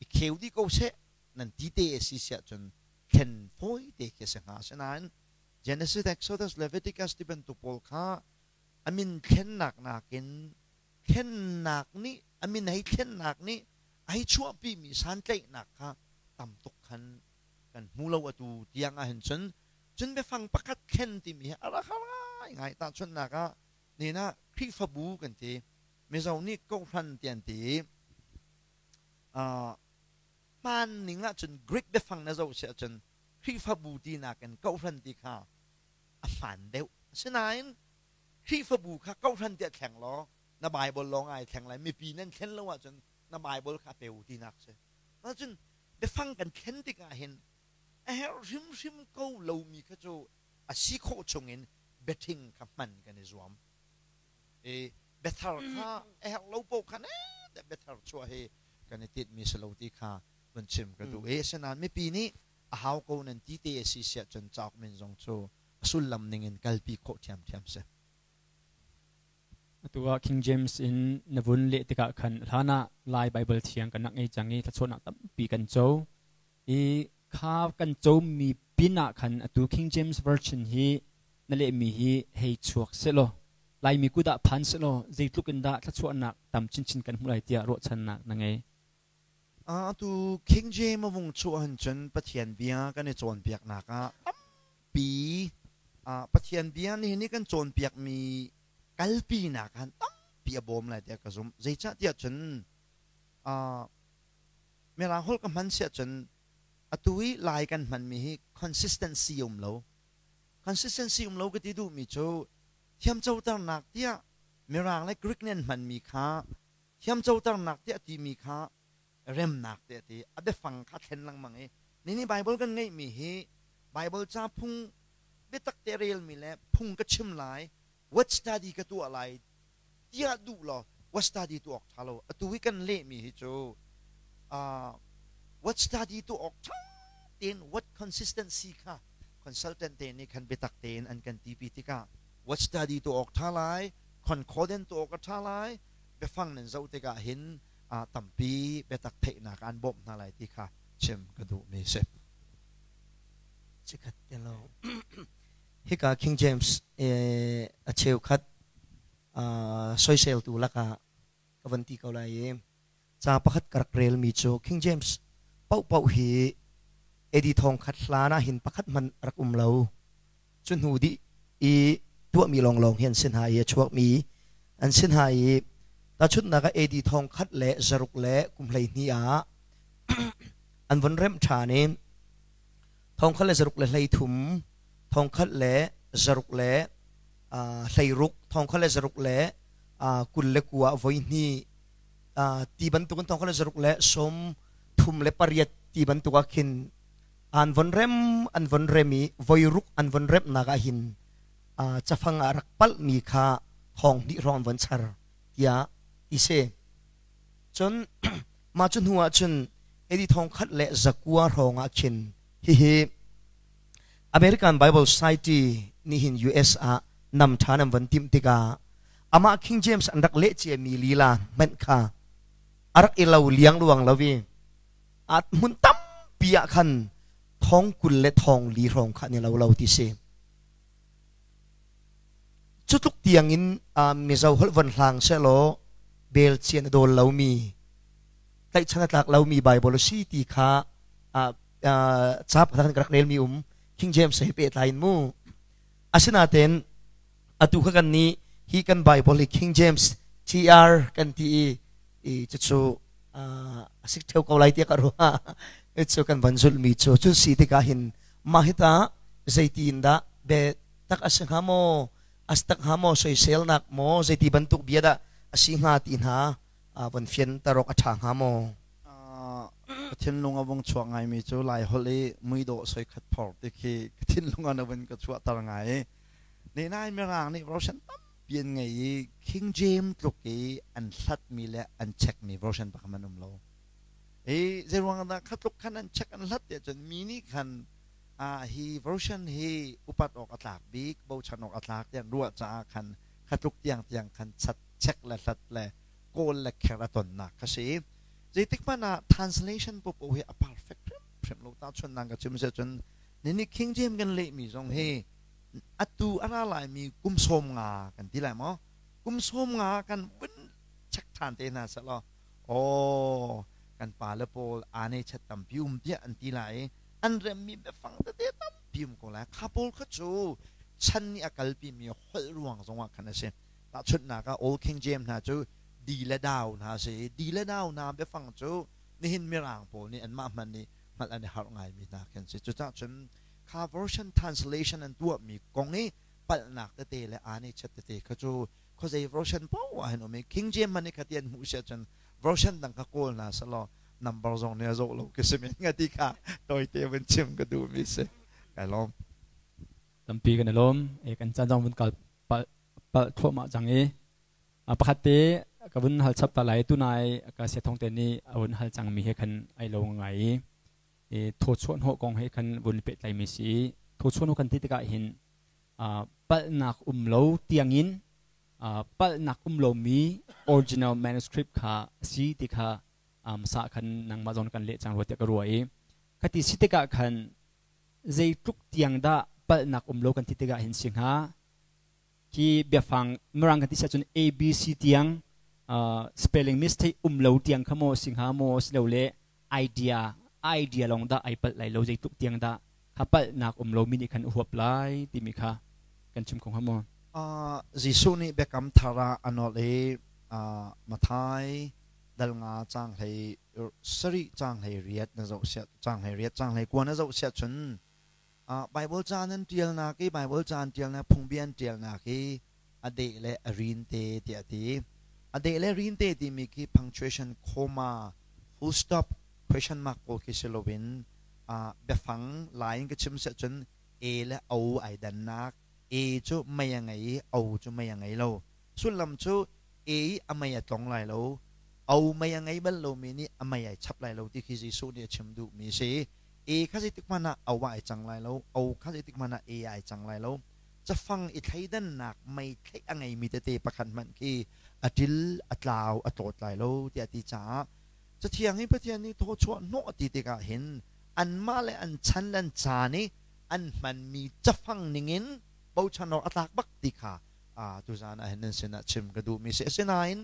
i kheu dih ko seh nan ti te a si siah cun thlen fawi te khi a si hnga. Asinain Genesis, Exodus, Leviticus ti bantuk pawl kha a min thlennak nakin thlennak nih a min hei thlennak nih a hei chuahpimi santlaihnak kha tam tuk khan kan hmu lo atu tiang ahhin cun cun biafang pakhat thlen timi hi a rak har ngaingai. Tahchunhnak ah nen ah Khrihfabu kan ti, Mizo nih kohhran ti an ti. Hmaan ning ahcun Greek biafang na zoh si ahcun Khrihfabu tinak in kohhran ti kha a hmaan deuh. Asinain Khrihfabu kha kohhran tiah thleng law na Bible lawng ai thleng lai. Mipi nan thlen lo ahcun na Bible kha a peu tinak si. Cun biafang kan thlen tikah hin a herh hrimhrim ko lomi kha cu a si khawh chungin biaṭhing kha hman kan i zuam. I biathar kha a herh lo paoh kha ne biathar chuah hi kan i tinhmi si lo ti kha Vun chim ka duh i asinain mipi nih a hau ko nan ti te a si siah cun cauk min zong cu a sullam ning in kalpi khawh ṭhiamṭhiam si. Atu ah King James in na vun leh tikah khan hlan ah Lai Baibal thiang kan rak ngei cang i thluachuahnak tampi kan co. I kha kan comi pin ah khan atu King James Version hi na lehmi hi hei chuak sehlaw Laimi kut ah phan sehlaw zeitluk in dah thluachuahnak tam chinchin kan hmuh lai tiah ruahchannak na ngei. Atu King James a vung chuah hin cun Pathian bia kan i cawnpiaknak ah tampi Pathian bia nihin i kan cawnpiakmi kalpinak ah tampi a bawm lai tiah ka zumh. Zeicahtiah cun Mirang holh ka hman siah cun atu i Lai kan hmanmi hi consistency um lo. Consistency um lo ka ti duhmi cu thiamcoternak tiah Mirang le Greek nih an hmanmi kha thiamcoternak tiah timi kha remnak tiah ti a biafang kha thlen lengmang i nini Bible kan ngeihmi hi Bible ca phung biatak te relmi le phung ka chim lai word study ka tuah lai tiah duh law word study tuah awk ṭha lo. Atu hi kan lehmi hi cu word study tuah awk ṭha tein word consistency kha consultant te nih khan biatak tein an kan tipi tikah word study tuah awk ṭha lai, concordant tuah awk a ṭha lai. Biafang nan zoh tikah hin tampi biatak theihnak an bawmh hna lai ti kha chim ka duhmi si. Chikkhat te lo. Hika King James a cheukhat soiseltu lakah ka van ti ko lai i ca pakhat ka rak relmi cu King James paohpaoh hi AD thong khat hlan ah hin pakhat hmanh rak um lo. Cu hnu dih i tuahmi lawnglawng hi an si hna i a chuakmi an si hna i tahchunhnak ah AD 1612 ah an vun remh ṭhan i 1613, 1616, 1629 ah voi hnih ti bantukin 1638 ti bantuk ah khin an von rem an von rem i voi ruk an von remnak ah hin cafang ah rak palhmi kha thong hnih hrawng an von char tiah ti si. Cun mah cu hnu ah cun AD 1100 hrawng ah khin hihi American Bible Society nih hin US ah nam ṭhan an von timh tikah amah King James an rak leh ciami lila hmanh kha a rak i lo liangluang lo i hmun tampi ah khan thong 20 le thong li hrawng kha an i lo lo ti si. Cu tluk tiang in Mizo holh von hlang sehlaw bel cian a dawl lomi, tlaihchan a tlak lomi Bible a si ti kha ca pakhat kan rak relmi um. King James he pehtlai in mu. Asinain atu kha kan nih hi kan Bible hi King James TR kan ti i cucu a si theo ko lai tiah ka ruah. Cu kan van zulhmi cu cun si tikah hin mah hi ta zeitin dah be tak a si hnga maw, as tak hnga maw, soiselnak maw, zeiti bantuk bia dah a si hnga ti hna von fian tarok a ṭha hnga maw? Ka thinlung a vung chuak ngaimi cu Lai holh i muidawh soikhat phor ti khi ka thinlung ah na vun ka chuahter ngai i Nain Mirang nih version tampi an ngei i King James tluk i an hlatmi le an checkmi version pakhat an um lo. I zeiruang dah kha tluk khan an check an hlat tiah cun mi nih khan hi version hi upat awk a tlak bik, bochan awk a tlak tiah an ruah caah khan kha tluk tiangtiang khan chat check le hlat le kawl le kher a tonnak kha si. Zeitik hmanh ah translation popo hi a perfect hrimhrim lo. Tahchunhnak ka chim si cun nini King James kan lehmi zong hi atu a ra laimi kum 50 kan ti lai maw, kum 50 kan vun check ṭhan te hna sehlaw aw kan pale pawl aa chat tampi um tiah an ti lai i an remmi biafang tete tampi um ko lai. Kha pawl kha cu chan nih a kalpimi holh ruang zongah khan a si. Tahchunhnak ah Old King James hna cu di le dau hna a si i di le dau hna biafang cu nihin Mirang pawl nih anmah hmanh nih hngalh an i harh ngaimi hna khi an si. Cucaah cun kha version translation an tuahmi kong i palhnak tete le aa chat tete kha cu khuazei version paoh ah hin um i King James hmanh nih kha ti an hmuh si ahcun version dang kha kawl hna sehlaw number zong nih a zoh lo khi si men nga ti kha tawite vun chim ka duhmi si. Kai lawm. Tampi kan i lawm. E kan caan zong vun kal palh thluahmah cang i pakhat te Ka vun hal chap ta lai. Tunai ka sia thong te nih a vun hal cangmi he khan ai lo ngai i thawchuah hnawh kong he khan vun pehtlai mi si. Thawchuah hnawh kan ti tikah hin palhnak um lo tiangin, palhnak um lomi original manuscript kha a si ti kha sa khan nangmah zong kan leh cang rua tiah ka ruah i, khati si tikah khan zeitluk tiang dah palhnak um lo kan ti tikah hin si hnga? Hi biafang Mirang kan ti siah cun A B C tiang spelling mistake um lo tiang kha maw si hnga maw, silole idea lawng dah ai palh lai lo? Zeitluk tiang dah kha palhnak um lo mi nih khan huap lai timi kha kan chim kho hnga maw? Jesuh nih Biakam Thar ah a nawl i Matthai dal 5 caang 17 caang 18 na zoh siah, caang 18 caang 19 na zoh siah cun, Bible ca nan ṭialnak i Bible ca an ṭialnak, phungbia an ṭialnak i a deh le a rin te tiah a ti. A deh le rin te timi khi punctuation, comma, full stop, question mark pawl khi si loin, biafang Lai in ka chim siah cun e le o ai dannak. E cu mei a ngei i o cu mei a ngei lo. Sullam cu e i a mei a tlong lai lo, o mei a ngei bal lomi nih a mei ai chap lai lo ti khi Jesuh nih a chim duhmi a si. E kha zeitik hmanh ah o ah ai cang lai lo, o kha zeitik hmanh ah e ah ai cang lai lo. Cafang i thleidannak mei thlaih a ngeimi tete pakhat hmanh khi a ṭil, a tlau, a tlawt lai lo tiah a ti caah, Cathiang i Pathian nih thawchuah hnawh a ti tikah hin anmah le an chan le an caan i an hmanmi cafang ningin bochan awk a tlak bak ti kha tuzaan ah hin nan sinah chim ka duhmi si. Asinain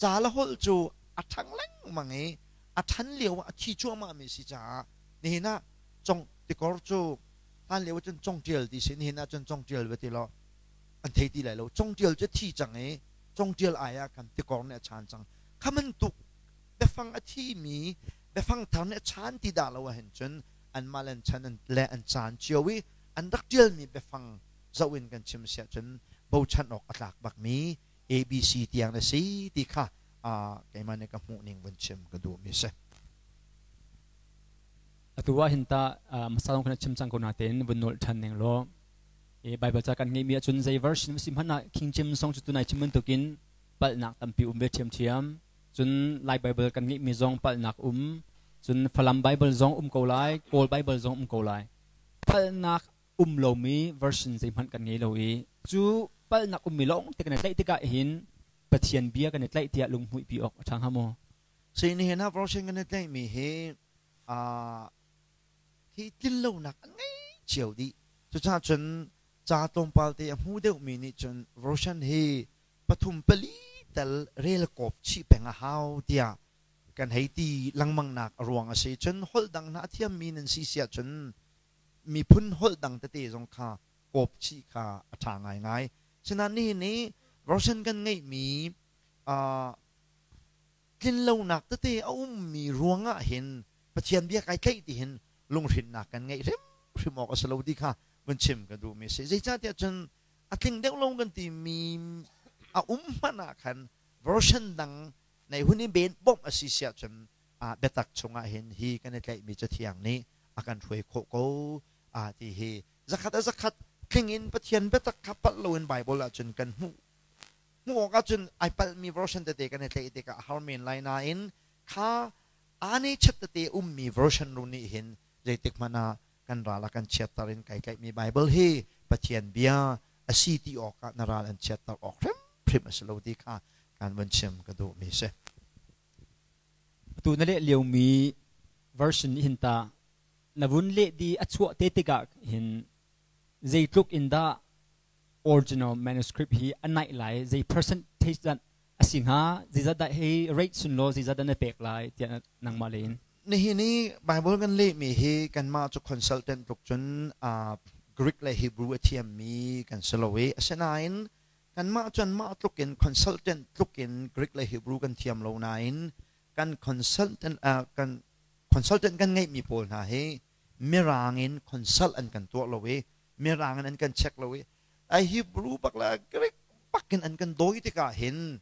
ca le holh cu a ṭhang lengmang i a ṭhan lio ah a thi cuahmahmi si caah, nihin ah cong tikor cu hlan lio cun congṭial ti si, nihin ah cun congṭial va ti law an thei ti lai lo. Congṭial cu a thi cang i congṭial ai ah khan tikor nih a chaan cang. Kha bantuk biafang a thimi biafang thar nih a chaan ti dah lo ahhin cun, anmah le an chan le an caan cio i an rak ṭialmi biafang zoh in kan chim siah cun bochan awk a tlak bakmi ABC tiang na si ti kha keimah nih ka hmuh ning vun chim ka duhmi si. Atu ah hin ta hmasa zong kan chim cang ko natein vun nolh ṭhan ning law, Bible ca kan ngeihmi ahcun zei version si hmanh ah King James zong cu tunai chim bantukin palhnak tampi um ve ṭhiamṭhiam. Cun Lai Bible kan ngeihmi zong palhnak um, cun Falam Bible zong um ko lai, Kawl Bible zong um ko lai. Palhnak um lomi version zeihmanh kan ngei lo i, cu palhnak ummi lawng te kan i tlaih tikah hin Pathian bia kan i tlaih tiah lunghmuihpi awk a ṭha hnga maw? Si, nihin ah version kan i tlaihmi hi hi tlinlonak an ngei cio dih. Cucaah cun ca tlawmpal te a hmu deuhmi nih cun version hi pathum pali tal rel kawp chih peng a hau tiah kan hei ti lengmang nak a ruang a si. Cun holh dang hna a thiammi nan si siah cun miphun holh dang tete zong kha kawp chih kha a ṭha ngaingai. Sinain nihin i version kan ngeihmi tlinlonak tete a ummi ruangah hin Pathian bia kai tlaih ti hin lunghrinnak kan ngeih hrimhrim awk a si lo ti kha vun chim ka duhmi a si. Zeicahtiah cun a tling deuh lo kan timi a um hmanh ah khan version dang nei hun i ben bawmh a si siah cun biatak chungah hin hi kan i tlaihmi Cathiang nih a kan hruai khawh ko ti hi, zakhat a zakhat tling in Pathian biatak kha palh loin Bible ahcun kan hmuh hmuh awk ahcun ai palhmi version tete kan i tlaih tikah a har men lai nain, kha aa chat tete ummi version ru nih hin zeitik hmanh ah kan ral a kan chiatter in kai tlaihmi Bible hi Pathian bia a si ti awkah na ral an chiatter awk hrimhrim a si lo ti kha kan vun chim ka duhmi si. Atu na leh liomi version hin ta na vun leh di a chuah te tikah hin zeitluk in dah original manuscript hi a naih lai, zei percentage dah a si hnga, zeizat dah hei rate sun law, zeizat dah na pek lai tiah nangmah le in? Nihin i Bible kan lehmi hi kanmah cu consultant tluk cun Greek le Hebrew a thiammi kan si lo i, asinain kanmah cu anmah tluk in consultant tluk in Greek le Hebrew kan thiam lo nain, kan consultant kan ngeihmi pawl hna hi Mirang in consult an kan tuah lo i, Mirang in an kan check lo i, a Hebrew bak le Greek bak in an kan dawi tikah hin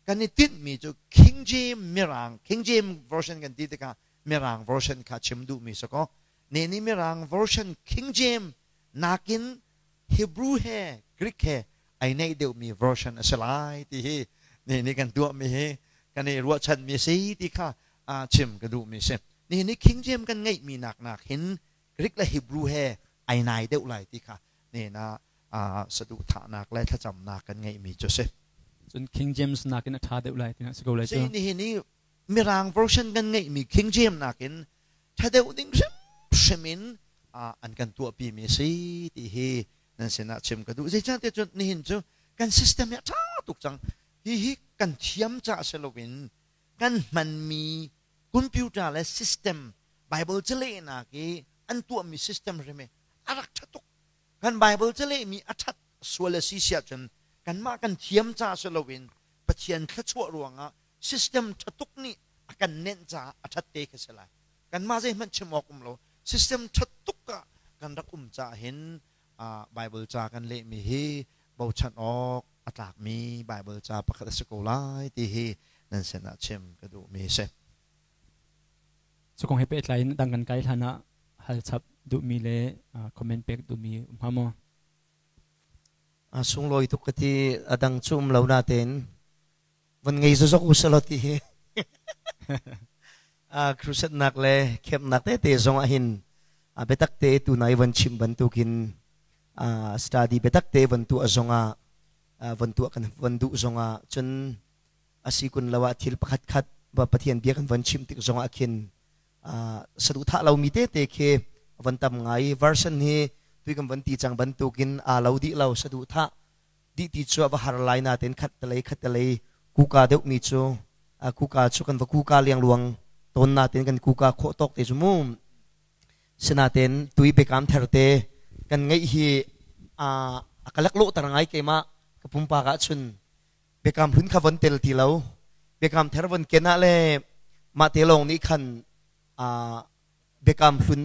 kan i tinhmi cu King James Mirang, King James version kan ti tikah Mirang version kha chim duhmi si kaw, ne nih Mirang version King James nakin Hebrew he Greek he ai neih deuhmi version a si lai ti hi. Ni ni kan tuah mi hi kan i ruahchan mi si ti kha chim ka duh mi si. Ni ni King James kan ngeih mi nak nak hin Greek le Hebrew he ai nai deuh lai ti kha ne na saduhthahnak le thlacamnak kan ngeih mi cu si. Cun King James nakin a ṭha deuh lai ti si ko lai cu. Si nihin ni Mirang version kan ngeih mi King James nakin ṭha deuh ding hrimhrim in an kan tuahpi mi si ti hi nan sinah chim ka duh. Zeicahtiah cun nihin cu kan system hi a ṭha tuk cang. Hihi kan thiam caah si loin kan hmanmi computer le system Bible calehnak i an tuahmi system hrim hi a rak ṭha tuk. Kan Bible calehmi a ṭhat sual a si siah cun kanmah kan thiam caah si loin Pathian thluachuah ruangah system ṭha tuk nih a kan nenh caah a ṭhat te khi si lai. Kanmah zeihmanh chim awk um lo. System ṭha tuk ah kan rak um caah hin Bible ca kan lehmi hi bochan awk a tlakmi Bible ca pakhat a si ko lai ti hi nan sinah chim ka duhmi a si. Cu kong he pehtlai in dang kan kai hlan ah hal chap duhmi le comment pek duhmi um hnga maw? A sunglawi tuk ka ti a dang cu um lo natein van ngei zozok u selaw ti hi a crusade nak le khemnak tete zong ah hin a biatak te tu nai van chim bantukin a study biatak te van tu zong ah van tuah kan van duh zong ah cun asi kun lo ah thil pakhat khat ba Pathian bia kan van chim tik zong ah khin saduhthah lomi tete khi van tam ngai version hi tui kan van ti cang bantukin aa lo dih lo saduhthah dih ti cu a va har lai natein khat telei khat telei kuka deuh mi cu kuka cu kan va kuka liangluang tawn natein kan kuka khawh tawk te cu mu sinatein tui bekam therte kan ngeih hi a ka laklawh tar ngai keimah ka pumpak ah cun Biakam hlun kha von tel ti lo. Biakam thar von ken ah le mah te lawng nih khan biakam hlun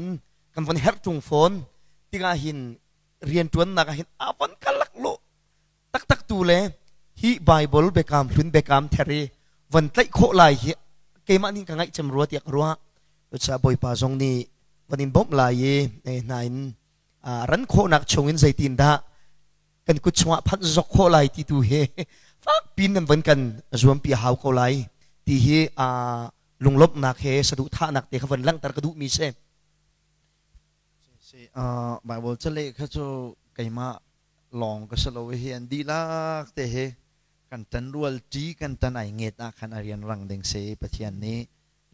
kan von herh tung fawn tikah hin rianṭuannak ah hin a von ka laklawh taktak tu le hi Bible biakam hlun biakam thar i von tlaih khawh lai hi keimah nih ka ngaih cem rua tiah ka ruah. Cucaah Bawipa zong nih von in bawmh lai i hna in ran khawhnak chungin zeitindah kan kut chungah phanh zok khawh lai ti tu hi fakpi nan von kan zuampi a hau ko lai ti hi lunglawmhnak he saduhthahnak te kha von langhter ka duhmi si. Si Bible caleh kha cu keimah lawng ka si lo hi an dihlak te hi kan tan rual ṭi kan tan ai nget ah khan a rian rang ding si Pathian nih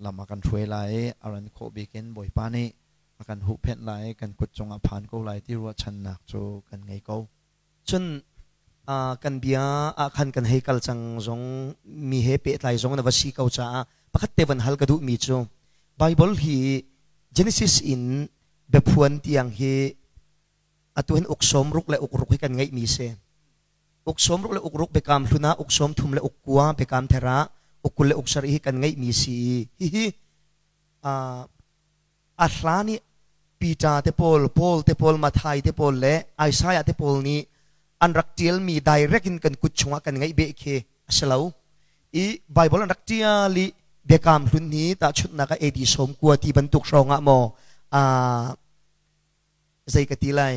lam a kan hruai lai i a ran khawh bik in Bawipa nih a kan huhphenh lai i kan kut cungah phan ko lai ti ruahchannak cu kan ngei ko. Cun kan bia ah khan kan hei kal cang zong mi he pehtlai zong na va si ko caah pakhat te van hal ka duhmi cu Bible hi Genesis in biaphuan tiang hi atu hin uk sawm ruk le uk ruk hi kan ngeihmi si. Uk sawm ruk le uk ruk biakam hlun ah uk sawm thum le uk kua biakam thar ah uk 20 le uk sarih hi kan ngeihmi si i hihi a hlan i Peter te pawl, Paul te pawl, Matthai te pawl le Isaiah te pawl nih an rak ṭialmi direct in kan kut chungah kan ngeih beh khi a si lo. I Bible an rak ṭial i biakam hlun hi tahchunhnak ah AD 90 ti bantuk hrawng ah maw zei ka ti lai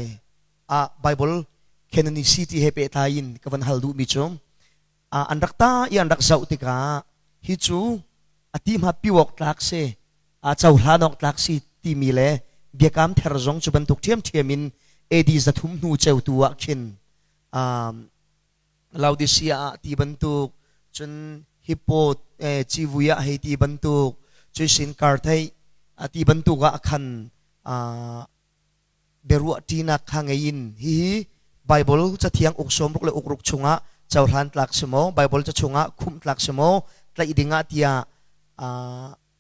ah Bible canonicity he pehtlai in ka van hal duhmi cu an rak ta i an rak zoh tikah hi cu a ti hma piwok tlak si a cohlan awk tlak si timi le biakam ther zong cu bantuk ṭhiamṭhiam in AD 300 hnu ceu tu ah khin Laodicea ah ti bantuk cun Hippo civui ah hei ti bantuk cuisin karthei ti bantuk ah khan biaruah ṭinak kha ngei in hihi Bible cathiang uk sawmruk le uk ruk chungah cohlan tlak si maw Bible ca chungah khumh tlak si maw tlaih dingah tiah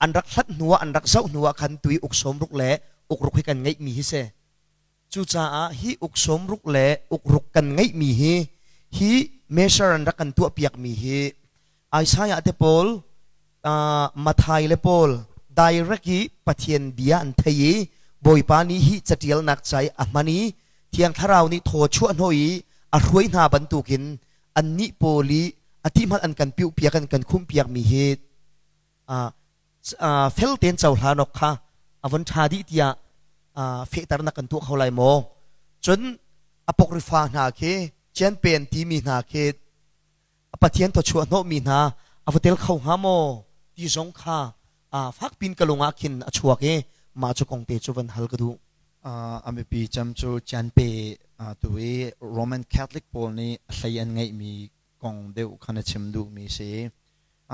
an rak hlat hnuah an rak zoh hnuah khan tui uk sawmruk le uk ruk hi kan ngeihmi hi si. Cucaah hi uk sawmruk le uk ruk kan ngeihmi hi hi measure an rak kan tuahpiakmi hi Isaiah te pawl Matthai le pawl direct i Pathian bia an thei i Bawipa nih hi catialnak ca i a hman i Thiang Thlarau nih thaw chuah hnawh i a hruai hna bantukin annih pawl i a ti hmanh an kan piuhpiak an kan khumhpiakmi hi fel tein cohlan awk kha a von ṭha dih tiah fehternak kan tuah kho lai maw? Cun apokrifa hna khi Cianpen timi hna khi Pathian thawchuah hnawhmi hna a va tel kho hnga maw ti zong kha fak pin ka lung ah khin a chuak i mah cu kong te cu van hal ka duh. A mipi cem cu Cianpe tu i Roman Catholic pawl nih a hlei an ngeihmi kong deuh kha na chim duhmi si.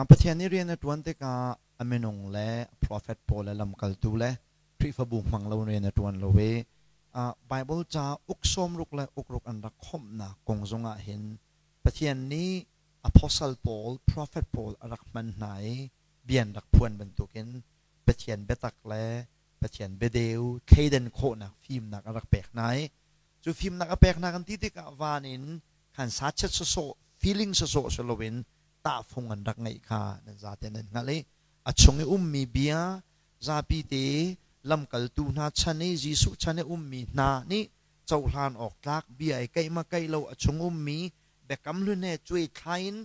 Pathian nih rian a ṭuan tikah a minung le a profet pawl le lamkaltu le Khrihfabu hmang lo rian a ṭuan lo i Bible ca uk sawmruk le ukruk an rak khawmhnak kong zongah hin Pathian nih apostle pawl, prophet pawl a rak hman hna i bia an rak phuan bantukin Pathian biatak le Pathian biadeu thleidan khawhnak fimnak a rak pek hna i cu fimnak a pek hna kan ti tikah van in khan sachet sawsawh feeling sawsawh si loin tahfung an rak ngeih kha nan zaten nan hngalh i a chung i ummi bia zapi te lamkaltu hna chan i Jesuh chan i ummi hna nih cohlan awk tlak bia i keih ma keih lo a chung ummi biakam hlun he cuai thlai in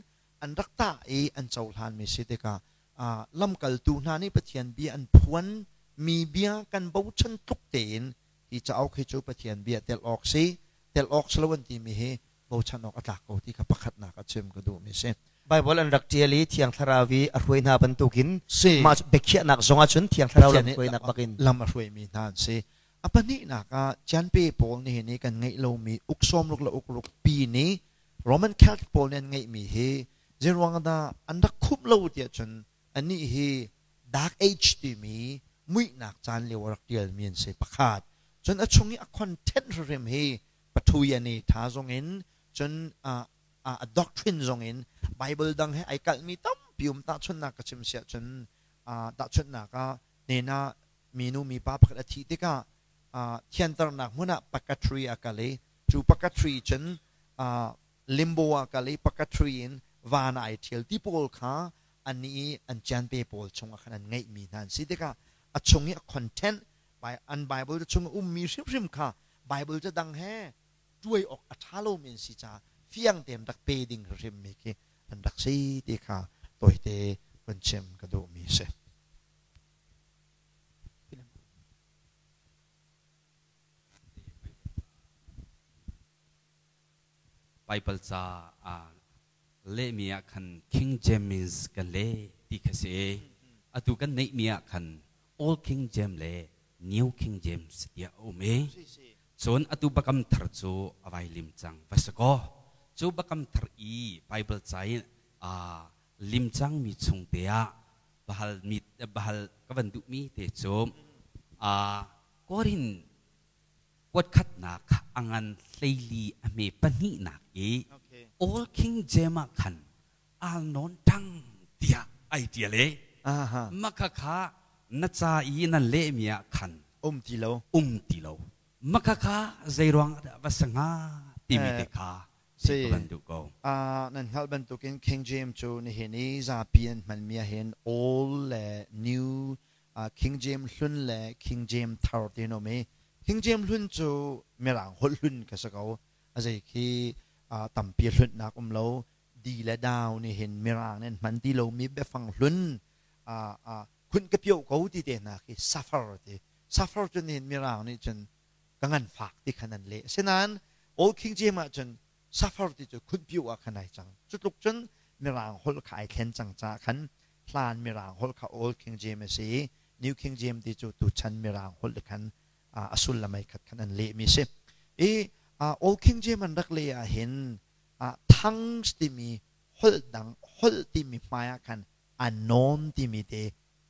an rak tah i an cohlanmi si tikah lamkaltu hna nih Pathian bia an phuan mi bia kan bochan tluk tein hi cauk hi cu Pathian bia tel awk si tel awk si lo an timi hi bochan awk a tlak ko ti kha pakhatnak a chim ka duhmi si. Bible an rak ṭial i Thiang Thlarau i a hruai hna bantukin mah biakhiahnak zong ahcun Thiang Thlarau lam hruainak bakin lam a hruaimi hna an si. A pahnihnak ah Cianpe pawl nihin i kan ngeih lomi uk sawmruk le uk ruk pi nih Roman Catholic pawl nih an ngeihmi hi zeiruang dah an rak khumh lo tiah cun anih hi Dark Age timi muihnak caan lio a rak ṭialmi an si pakhat. Cun a chung i a content hrimhrim hi pathuyan i tha zong in cun a doctrine zong in Bible dang he ai kalhmi tampi um tahchunhnak ka chim siah cun tahchunhnak ah nena minu mipa pakhat a thih tikah thianternak hmun ah purgatory a kal i cu purgatory cun limbo ah kal i purgatory in van ai ṭhial ti pawl kha an i an cianpe pawl chungah khan an ngeihmi hna an si tikah a chung i a content an Bible chung ummi hrimhrim kha Bible ca dang he ṭuai awk a ṭha lomi an si caah fiang tein rak pe ding hrimmi khi an rak si ti kha tawite vun chim ka duhmi a si. Bible ca lehmi ah khan King James kan leh ti kha si. Atu kan neihmi ah khan Old King James le New King James tiah a um i cun atu Biakam Thar cu a vai lim cang va si kaw cu Biakam Thar i Bible ca in lim cangmi chung te ah bahal mi bahal ka van duhmi te cu Korin kuatkhatnak a ngan hleili a hme pahnihnak i Old King James ah khan al nawn ṭang tiah ai ṭial i maka kha na ca i nan lehmi ah khan um ti lo um ti lo maka kha zeiruang dah va si hnga timi te kha si ka van duh ko. Nan hngalh bantukin King James cu nihin i zapi an hmanmi ah hin Old le New King James hlun le King James thar ti an um i King James hlun cu Mirang holh hlun ka si ko. A zei khi tampi hlunhnak um lo. Di le dau nih hin Mirang nih an hman ti lomi biafang hlun khun ka pioh ko ti te hna khi suffer ti. Suffer cu nihin Mirang nih cun ka nganfak ti khan an leh. Asinain Old King James ah cun suffer ti cu khunpio ah khan ai cang. Cu tluk cun Mirang holh kha ai thlen cang caah khan hlan Mirang holh kha Old King James a si i New King James ti cu tuchan Mirang holh khan a sullam ai khat khan an lehmi a si. I Old King James an rak leh ah hin tongues timi holh dang holh timi hmai ah khan unknown timi te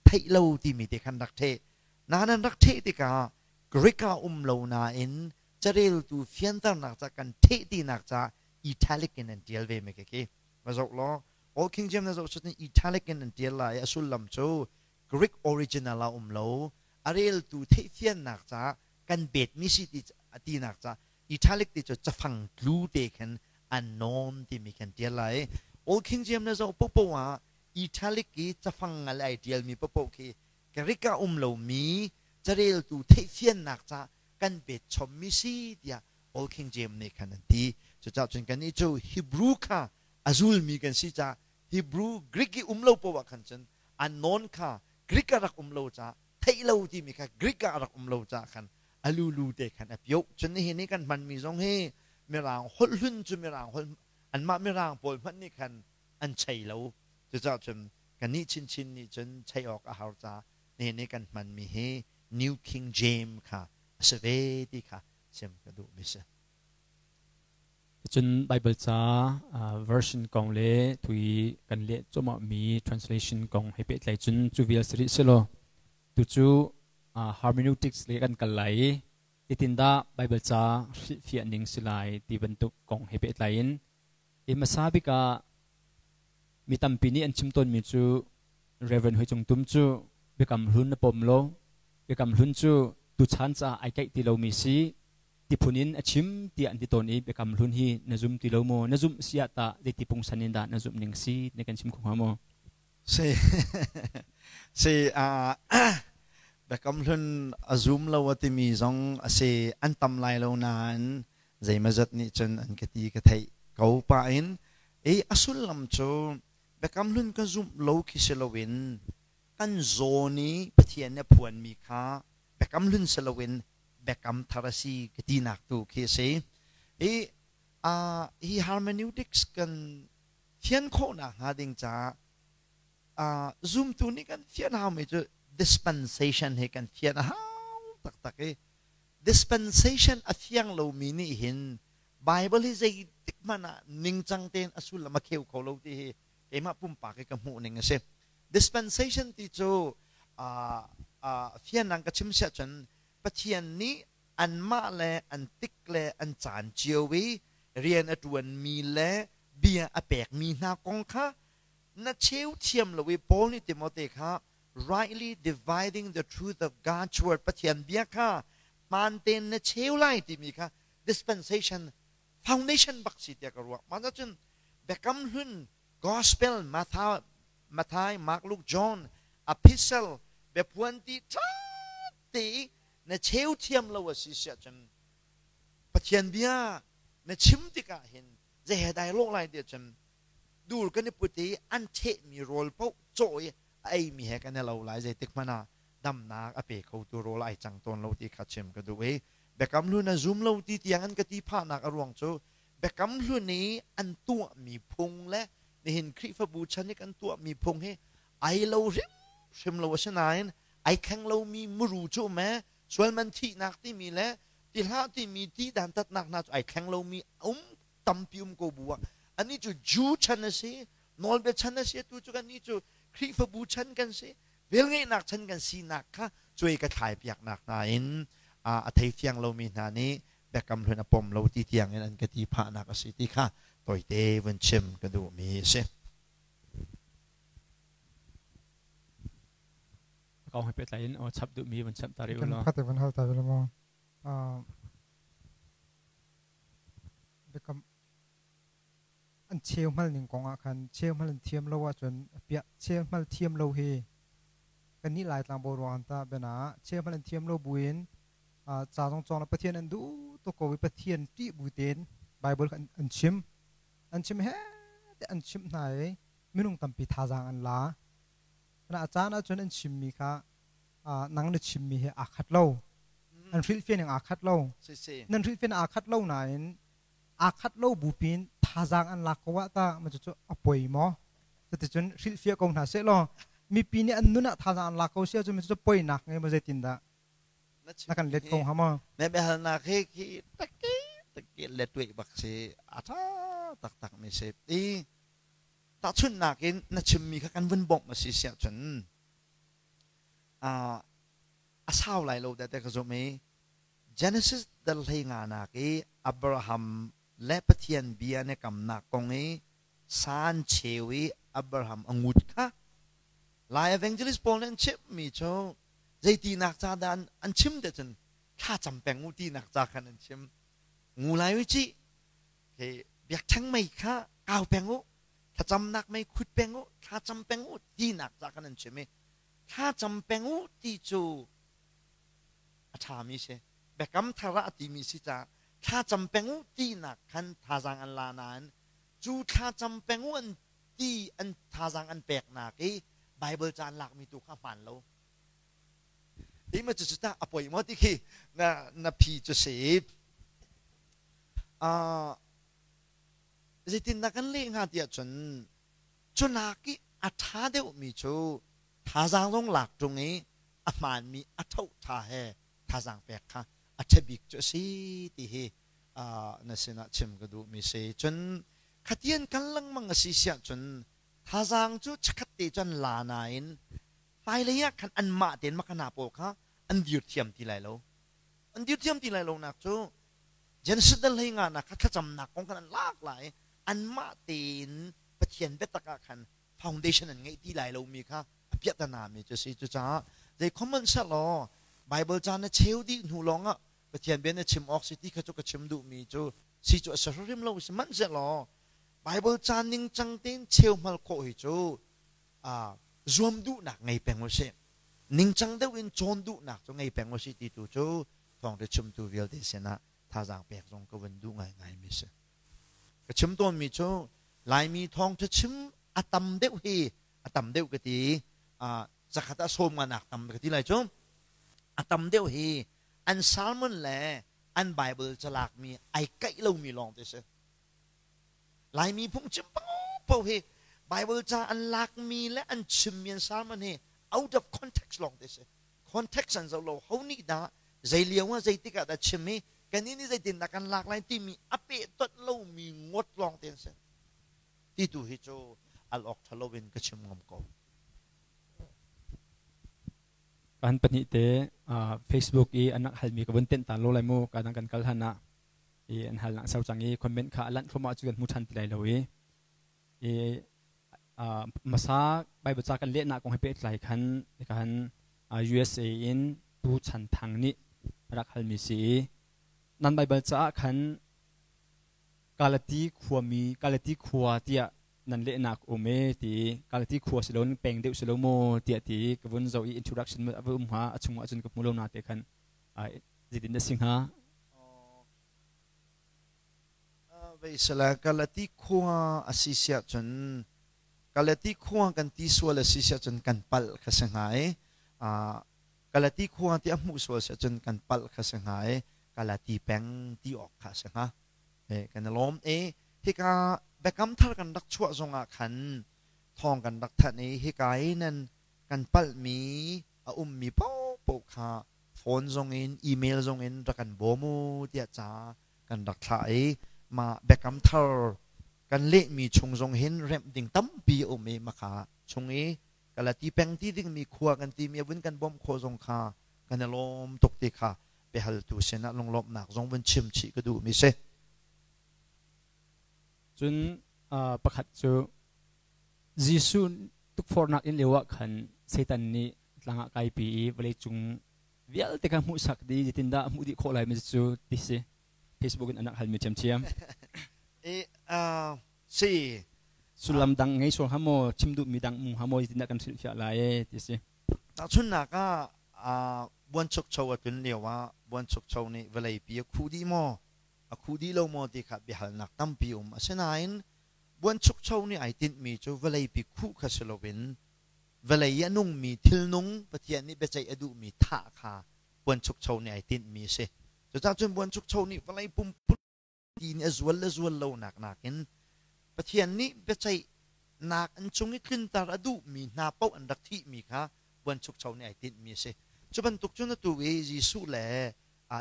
theih lo timi te khan rak theh. Nain an rak theh tikah Greek ah um lo nain careltu fianternak ca kan theh tinak ca italic in an tial ve me khi va zoh law Old King James na zoh cun italic in an tial lai a sullam cu Greek original ah um lo a reltu theihfiannak ca kan bet mi si ti tinak ca italic ti cu cafang tlu te khan unknown timi khan tial lai Old King James na zoh popo ah italic i cafang ngal ai tial mi popo khi Greek ah um lomi careltu theihfiannak ca kan pet chommi si tiah Old King James nih khan an ti. Cucaah cun kannih cu Hebrew kha a zulmi kan si caah Hebrew Greek i um lo poah khan cun unknown kha Greek ah rak um lo caah theih lo timi kha Greek ah rak um lo caah khan a lulu te khan a pioh. Cun nihin i kan hmanmi zong hi Mirang holh hlun cu Mirang holh anmah Mirang pawl hmanh nih khan an chei lo. Cucaah cun kannih chinchin nih cun chei awk a har ca nihin i kan hmanmi hi New King James kha a si ve ti kha chim ka duhmi si. Cun Baibal ca version kong le tui kan leh cuahmahmi translation kong he pehtlai cun cu vial si rih selaw tucu hermeneutics le kan kal lai i zeitindah Baibal ca hrilhfiah ning si lai ti bantuk kong he pehtlai in i hmasa bik ah mi tampi nih an chim tawnmi cu Reverend Hoi Cung Tum cu Biakam Hlun na pom lo, Biakam Hlun cu tuchan caah ai kaih ti lomi si ti phun in a chim tiah an ti tawn i Biakam Hlun hi na zum ti lo maw? Na zumh si ah tah zeiti pungsan in dah na zumh ning si na kan chim kho hnga maw? Si si Biakam Hlun a zum lo a timi zong a si an tam lai lo nain zeimazat nih cun an ka ti ka theih ko pah in i a sullam cu Biakam Hlun ka zumh lo khi si loin kan zawn i Pathian nih a phuanmi kha Biakam Hlun si loin Biakam Thar a si ka tinak tu khi a si. I hi hermeneutics kan fian khawhnak hnga ding caah zumtu nih kan fian haumi cu dispensation he kan fian a hau taktak i dispensation a fiang lomi nih hin Bible hi zeitik hmanh ah ningcang tein a sullam a kheu kho lo ti hi keimah pumpak i ka hmuh ning a si. Dispensation ti cu fianang ka chim siah cun Pathian nih anmah le an tik le an caan cio i rian a ṭuanmi le bia a pekmi hna kong kha na cheu thiam lo i Paul nih Timote kha rightly dividing the truth of God's word Pathian bia kha hmaan tein na cheu lai timi kha dispensation foundation bak si tiah ka ruah. Mah cun Biakam Hlun Gospel Matthew, Matthai, Mark, Luke, John, Epistle biaphuan ti ṭha te i na cheu thiam lo a si siah cun Pathian bia na chim tikah hin zei he dai lawh lai tiah cun dur kan i put i an ṭhehmi rawl paoh cawh i a eimi he kan i lo lai zeitik hmanh ah damnak a pe khotu rawl ai cang tawn lo ti kha chim ka duh i Biakam Hlun a zum lo ti tiang an ka ti phahnak a ruang cu Biakam Hlun i an tuahmi phung le nihin Khrihfabu chan i kan tuahmi phung hi ai lo hrimhrim lo asinain ai thleng lomi muru cu um ee sualman thihnak timi le ti hlah timi ti dantatnak hna cu ai thleng lomi um tampi um ko bu ah anih cu Jew chan a si nawlbia chan a si atu cu kannih cu Khrihfabu chan kan si velngeihnak chan kan sinak kha cuai ka thlai piaknak hna in a thei fiang lomi hna nih Biakam Hlun a pom lo ti tiang in an ka ti phahnak a si ti kha tawite vun chim ka duhmi a si. Kong he pehtlai in aw chap duhmi vun chap ta rih u law. Kan khat vun hal ta ve maw? Biakam an cheu hmal ning kong ah khan cheu hmal an thiam lo ahcun piah cheu hmal thiam lo hi kannih Laitlang boruak an ta bena cheu hmal an thiam lo buin ca zong cawng la Pathian an duh tuk ko i Pathian ṭih bu tein Bible an chim an chim he te an chimh hna i minung tampi thazaang an la na a caan ahcun an chimmi kha nang na chimmi he aa khat lo an hrilhfiah ning aa khat lo nan hrilhfiah aa khat lo nain aa khat lo bu pin thazaang an lak ko ah ta ma cu a poi maw cuticun hrilhfiah ko hna seh law mipi nih an nun ah thazaang an lak ko sia cu mi cu poinak ngei maw zeitin dah na kan let ko hnga maw na biahalnak hi khi takki takki let tuih bak si a tha taktak mi si i tahchunhnak in na chimmi kha kan vun bawmh a si siah cun a sau lai lo te ka zumh i Genesis dal hlei nga nak i Abraham le Pathian bia ne kamnak kong i san cheu i Abraham a ngut kha Lai evangelist pawl nih an chimmi cu zeitinak ca dah an chim te cun thla cam peng u tinak ca khan an chim ngu lai u ci biakṭheng mei kha kau peng u thlacamnak mei khut peng u thlacam peng u tinak ca khan an chim i thlacam peng u ti cu a ṭhami si biakam thar ah a timi si caah thlacam peng u tinak khan thazaang an la nain cu thlacam peng u an ti an thazaang an peknak i Bible ca an lakmi tu kha hmaan lo ti ma cu tah a poi maw ti khi na na phi cu si zeitin dah kan leh hnga tiah cun Cunak i a ṭha deuhmi cu thazaang zong lak ṭung i a hmaanmi a ṭhoṭha he thazaang pek kha a ṭha bik cu a si ti hi na sinah chim ka duhmi si. Cun khatian kal lengmang a si siah cun thazaang cu chikkhat te cu an la nain hmailei ah khan anmah tein makana pawl kha an dir thiam ti lai lo. An dir thiam ti lai lonak cu Genesis dal hlei nga nak kha thlacamnak kong khan an lak lai anmah tein Pathian biatak ah khan foundation an ngeih ti lai lomi kha a piahtana mi cu si. Cucaah zei common sehlaw Bible ca na cheu dih hnu lawngah Pathian bia na chim awk si ti kha cu ka chim duhmi cu si cu a si hrim lo. Sihmanhsehlaw Bible ca ningcang tein cheu hmal khawh hi cu zuam duhnak ngei peng usih. Ningcang deuh in cawn duhnak cu ngei peng usih ti tu cu thawngṭha chimtu vialte sinah thazaang pek zong ka vun duh ngaingai mi si. Ka chim tawnmi cu Laimi thawngṭha chim a tam deuh hi a tam deuh ka ti zakhat ah sawm nga nak tam ka ti lai cu a tam deuh hi an sermon le an Bible calak mi ai kaih lomi lawng te si. Laimi phungchim paohpaoh hi Bible ca an lakmi le an chimmi an sermon hi out of context lawng te si. Context an zoh lo. Ho nih dah zei lio ah zeitik ah dah chim i kannih nih zeitindah kan lak lai timi a pehtonh lomi ngawt lawng te an si. Ti tu hi cu al awk ṭha lo in ka chim ngam ko. Kan pahnih te Facebook i an rak halmi ka vun tenh ta lo lai mu ka dang kan kal han ah i an hal nak sau cang i comment kha a lanh thluahmah cu kan hmu ṭhan ti lai lo i i hmasa Bible ca kan lehnak kong he pehtlai khan khan USA in Tu Chan Thang nih rak halmi si i nan Bible caah khan Galati khuami Galati khua tiah nan lehnak um e ti Galati khua si lo peng deuh si lo maw tiah ti ka vun zoh i introduction a va um hnga a chungah cun ka hmu lo na te khan zeitin dah si hnga? Veisala Galati khua a si siah cun Galati khua kan ti sual a si siah cun kan palh kha si hnga i Galati khua ti a hmuh sual siah cun kan palh kha si hnga i Galati peng ti awk kha a si hnga. Kan i lawm i hika biakam thar kan rak chuah zongah khan thawng kan rak thanh i hika i nan kan palhmi a ummi paohpaoh kha phone zongin email zongin rak kan bawm u tiah ca kan rak thlah i mah biakam thar kan lehmi chung zong hin remh ding tampi a um i maka chung i kalati peng ti dingmi khua kan timi a vun kan bawmh khawh zong kha kan i lawm tuk ti kha biahaltu sinah lunglawmhnak zong vun chim chih ka duhmi si. Cun pakhat cu Jesuh tukforhnak in lio ah khan Satan nih tlang ah kaipi i vawleicung vialte kha hmuhsak dih zeitindah a hmuh dih khawh lai mi cu ti si Facebook in anak halmi ṭhiamṭhiam. E si sullam dang ngei sual hnga maw chim duhmi dang um hnga maw zeitindah kan hrilhfiah lai e ti si. Tahchunhnak ah buanchukcho a tlun lio ah buanchukcho nih vawleipi a khuh dih maw a khuh dih lo maw ti kha biahalnak tampi um. Asinain buanchukcho nih ai tinhmi cu vawleipi khuh kha si loin vawlei i a nungmi thilnung Pathian nih biaceih a duhmi thah kha buanchukcho nih ai tinhmi a si. Cucaah cun buanchukcho nih vawlei pumpuluk ti nih a zual le zual lonak nakin Pathian nih biaceihnak an cung i tlunter a duhmi hna paoh an rak thihmi kha buanchukcho nih ai tinhmi a si. Cu bantuk cun atu i Jesuh le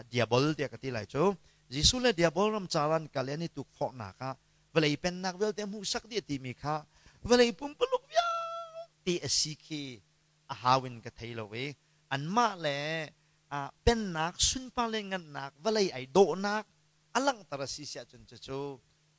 diabol tiah ka ti lai cu Jesuh le diabol ramcar an kal i an i tukforhnak ah vawlei pennak vialte hmuhsak dih a timi kha vawlei pumpuluk vialte a si khi a hau in ka thei lo i anmah le pennak sunpar le ngannak vawlei ai dawhnak a langhter a si siah cun cucu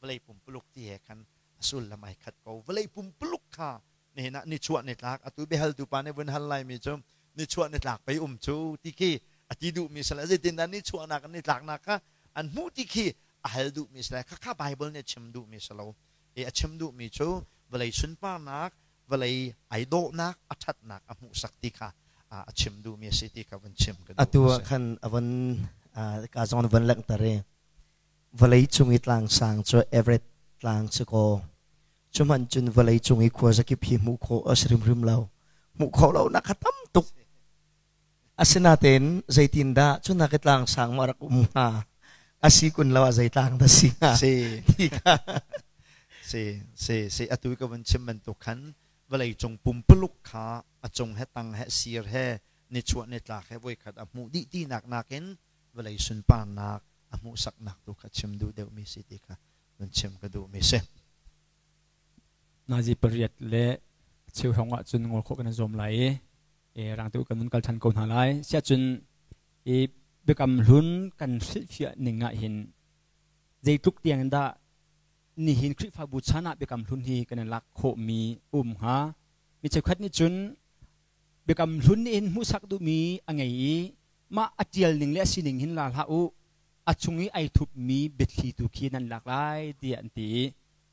vawlei pumpuluk ti he khan a sullam ai khat ko. Vawlei pumpuluk kha nihin ah nichuah nitlak atu biahaltu pa nih vun hal laimi cu nichuah nitlak pei um cu ti khi a ti duhmi si le zeitindah nichuahnak in nitlaknak kha an hmuh ti khi a hal duhmi si le khakha Bible nih a chim duhmi si lo i a chim duhmi cu vawlei sunparnak vawlei ai dawhnak a ṭhatnak a hmuhsak ti kha a chim duhmi a si ti kha vun chim ka duh. Atu ah khan a von ka zong von langhter i vawlei cung i tlangsang cu Everett tlang si kaw cu hmanh cun vawlei cung i khuazakip hi hmuh khawh a si hrimhrim lo. Hmuh khawh lo nak kha tam tuk. Asinain zeitindah cu nak i tlangsang ma rak um hnga? A si kun lo ah zei tlang dah si hnga? Si. Ti kha. Si si si atu ka vun chim bantuk khan vawlei cung pumpuluk kha a cung he tang he sir he nichuah nitlak he voikhat a hmuh dih tinak nakin vawlei sunparnak a hmuhsaknak tu kha chim duh deuhmi si ti kha vun chim ka duhmi si. Nazi pariat le cheu hrawng ah cun ngol khawh kan i zuam lai i rang te kan vun kal ṭhan ko hna lai. Siahcun i biakam hlun kan hrilhfiah ning ah hin zeitluk tiang in dah nihin Khrihfabu chan ah biakam hlun hi kan i lak khawhmi um hnga? Mi cheukhat nih cun biakam hlun nih hin hmuhsak duhmi a ngei i mah a ṭial ning le a sining hin la hlah u, a chung i ai thupmi biathli tu khi nan lak lai tiah an ti i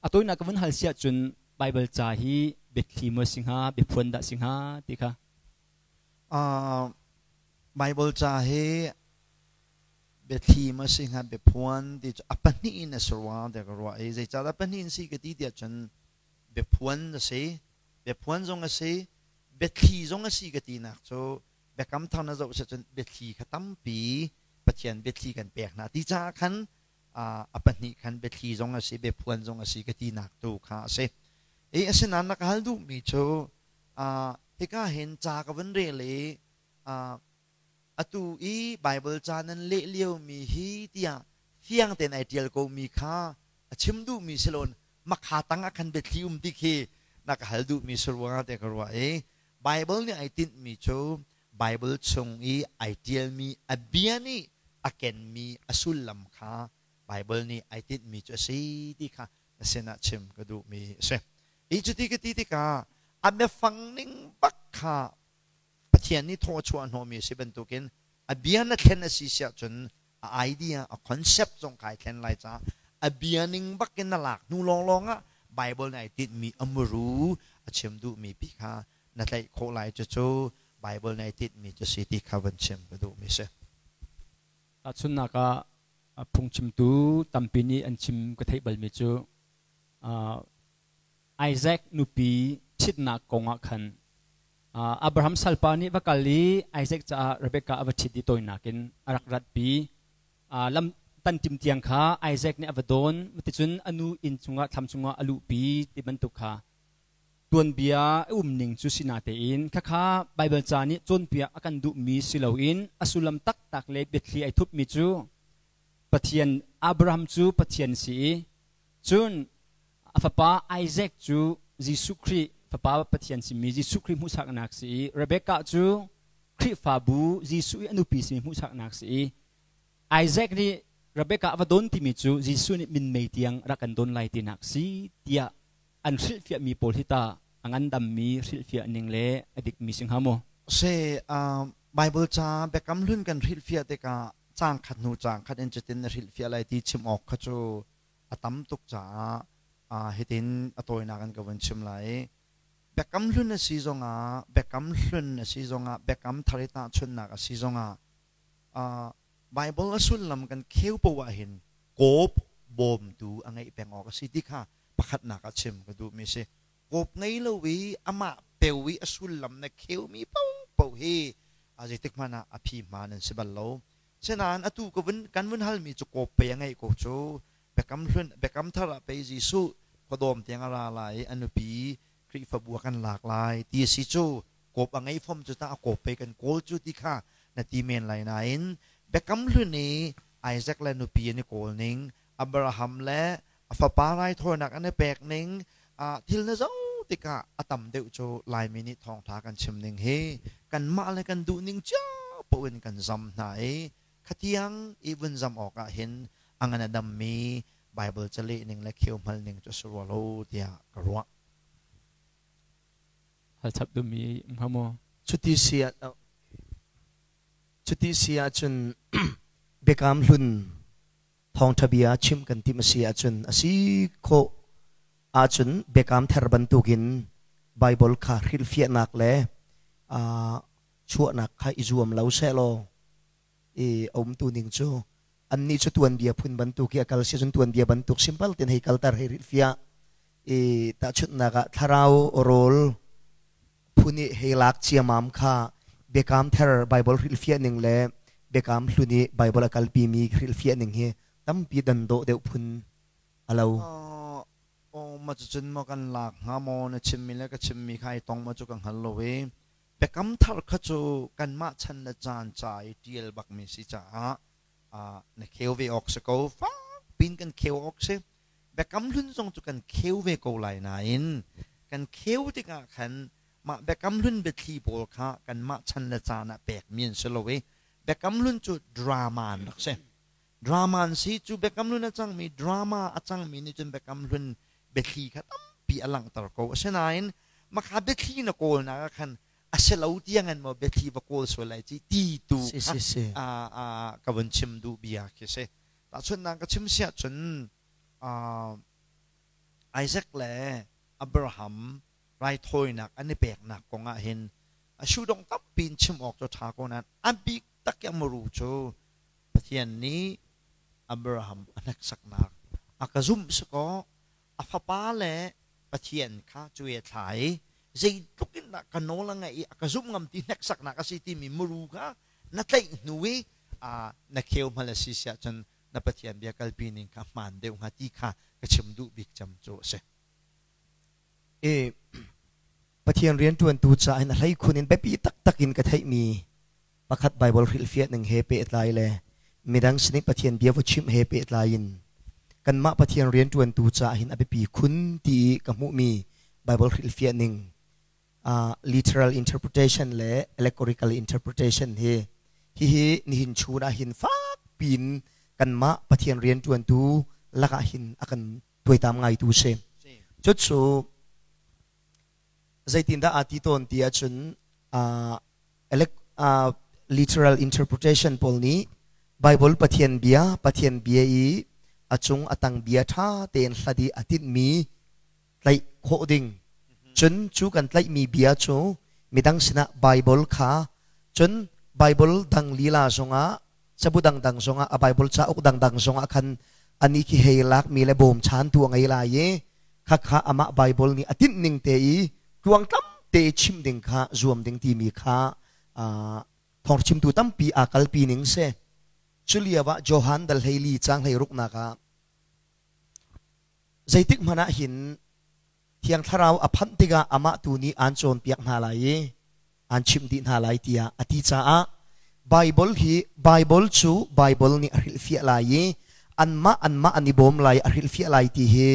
a tawinak ka vun hal siah cun Baibal ca hi biathli maw si hnga, biaphuan dah si hnga ti kha. Baibal ca hi biathli maw si hnga biaphuan ti cu a pahnih in a si rua tiah ka ruah i zeicahdah pahnih in si ka ti tiah cun biaphuan a si, biaphuan zong a si, biathli zong a si ka tinak cu Biakam Thar na zoh si cun biathli kha tampi Pathian biathli kan pek hna ti caah khan a pahnih khan biathli zong a si biaphuan zong a si ka tinak tu kha a si. I asinain na ka hal duhmi cu hika hin ca ka vun rel i atu i Baibal ca nan leh liomi hi tiah fiang tein ai ṭial komi kha a chim duhmi si loin makha tang ah khan biathli um ti khi na ka hal duhmi si ruangah tiah ka ruah i Baibal nih ai tinhmi cu Baibal chung i ai ṭialmi a bia nih a kenmi a sullam kha Baibal nih ai tinhmi cu a si ti kha na sinah chim ka duhmi a si. Hi cuti ka ti tikah a biafang ning bak kha Pathian nih thaw a chuah hnawhmi a si bantukin a bia na thlen a si siah cun a idea, a concept zong kha ai thlen lai caah a bia ning bak in na lak hnu lawnglawng ah Bible nih ai tinhmi a muru a chim duhmi pi kha na tlaih khawh lai. Cucu Bible nih ai tinhmi cu si ti kha van chim ka duhmi si. Tahchunhnak ah phungchimtu tampi nih an chim ka theih balmi cu Isaac nupi ṭhitnak kong ah khan Abraham salpa nih va kal i Isaac caah Rebekah a va ṭhit i tawinak in a rak ratpi. Lam tanṭim tiang kha Isaac nih a va dawn. Cuticun a nu inn chungah thlam chungah a luhpi ti bantuk kha tuanbia a umning cu si natein khakha Baibal ca nih cawnpiak a kan duhmi si loin a sullam taktak le biathli ai thupmi cu Pathian Abraham cu Pathian si i cun a fapa Isaac cu Jesuh Khrih fapa Pathian simi Jesuh Khrih hmuhsaknak si i Rebekah cu Khrihfabu Jesuh i a nupi simi hmuhsaknak si i Isaac nih Rebekah a va don timi cu Jesuh nih minmei tiang rak kan don lai tinak si tiah an hrilhfiahmi pawl hi tah a ngandammi hrilhfiah ning le a dikmi si hnga maw? Si, Bible ca Biakam Hlun kan hrilhfiah tikah caang khat hnu caang khat in cutin na hrilhfiah lai ti chim awk kha cu a tam tuk caah hitin a tawinak in ka vun chim lai. Biakam Hlun a si zongah, Biakam Hlun a si zongah, Biakam Thar i tahchunhnak a si zongah Bible a sullam kan kheu poah ahhin kawp bawmtu a ngeih peng awk a si ti kha pakhatnak ah chim ka duhmi a si. Kawp ngei lo i amah peu i a sullam na kheumi paohpaoh hi a zeitik hmanh ah a phi hmaan an si bal lo. Sinain atu ka vun kan vun halmi cu kawp pei a ngeih ko cu. Biakam hlun Biakam thar ah pei Jesuh khuadawm tiang a ra lai i a nupi Khrihfabu a kan lak lai ti a si cu kawp a ngei fom cu tah a kawp pei kan kawl cu ti kha na ti men lai nain Biakam hlun i Isaac le nupi an i kawl ning Abraham le a fapa raithawinak an i pek ning thil na zoh tikah a tam deuh cu Laimi nih thawngṭha kan chim ning hi kanmah le kan duh ning cio paoh in kan zam hna i khatiang i vun zam awk ah hin a ngan a dammi Baibal caleh ning le kheu hmal ning cu a si rua lo tiah ka ruah. Hal chap duhmi um hnga maw? Cuti si ah cuti si ahcun Biakam Hlun thawngṭha bia chimh kan timh a si ahcun a si khawh ahcun Biakam Thar bantukin Baibal kha hrilhfiahnak le chuahnak kha i zuam lo sehlaw i a umtu ning cu annih cu tuanbia phun bantuk i a kal si cun tuanbia bantuk simple ten hei kalter hei hrilhfiah i tahchunhnak ah thlarau rawl phun i hei lak ciamam kha Biakam Thar Baibal hrilhfiah ning le Biakam Hlun i Baibal a kalpimi hrilhfiah ning hi tampi dan dawh deuh phun a lo. Ma cucun maw kan lak hnga maw na chimmi le ka chimmi kha ai tong maw cu ka hngal lo i Biakam Thar kha cu kanmah chan le caan ca i ṭial bakmi si caah na kheu ve awk si ko. Fak piin kan kheu awk si. Biakam Hlun zong cu kan kheu ve ko lai nain kan kheu tikah khan mah Biakam Hlun biathli pawl kha kanmah chan le caan ah pekmi an si lo i Biakam Hlun cu drama an rak si. Drama an si cu Biakam Hlun a cangmi drama a cangmi nih cun Biakam Hlun biathli kha tampi a langhter ko. Asinain makha biathli na kawlnak ah khan a si lo tiangin maw biathli va kawl sual lai ci ti tu kha ka vun chim duh bia khi si. Tahchunhnak ka chim siah cun Isaac le Abraham raithawinak an i peknak kong ah hin a sudong tampi in chim awk cu ṭha ko nain a bik tak i a muru cu Pathian nih Abraham a hneksaknak a ka zumh si kaw a fapa le Pathian kha cuai a thla i zeitluk in dah ka nawl a ngaih i a ka zumh ngam ti hneksaknak a si timi muru kha na tlaih hnu i na kheu hmal a si siah cun na Pathian bia kalpi ning kha hmaan deuh hnga ti kha ka chim duh bik cem cu a si. E Pathian rianṭuantu caah in a hleikhun in biapi taktak in ka theihmi pakhat Bible hrilhfiah ning he pehtlai le midang sin i Pathian bia va chimh he pehtlai in kanmah Pathian rianṭuantu caah hin a biapi khun ti i ka hmuhmi Bible hrilhfiah ning literal interpretation le allegorical interpretation hi hihi nihin chun ah hin fak piin kanmah Pathian rianṭuantu lakah hin a kan tuaitam ngaitu si. Cucu zeitindah aa ti tawn ti ahcun literal interpretation pawl nih Bible Pathian bia Pathian bia i a cung a tang bia ṭha tein hlat i a tinhmi tlaih khawh ding cun cu kan tlaihmi bia cu midang sinah Bible kha cun Bible dang lila zongah cabu dangdang zongah a Bible cauk dangdang zongah khan ani khi hei lakmi le bawmchantu a ngei lai i khakha amah Bible nih a tinh ning te i tluangtlam te chim ding kha zuam ding timi kha thawngchimtu tampi aa kalpi ning si. Culio ah Johan dal hleili caang 16nak ah zeitik hmanh ah hin Thiang Thlarau a phanh tikah amah tu nih aan cawnpiak hna lai i aan chimh dih hna lai tiah a ti caah Bible hi Bible cu Bible nih a hrilhfiah lai i anmah anmah an i bawm lai a hrilhfiah lai ti hi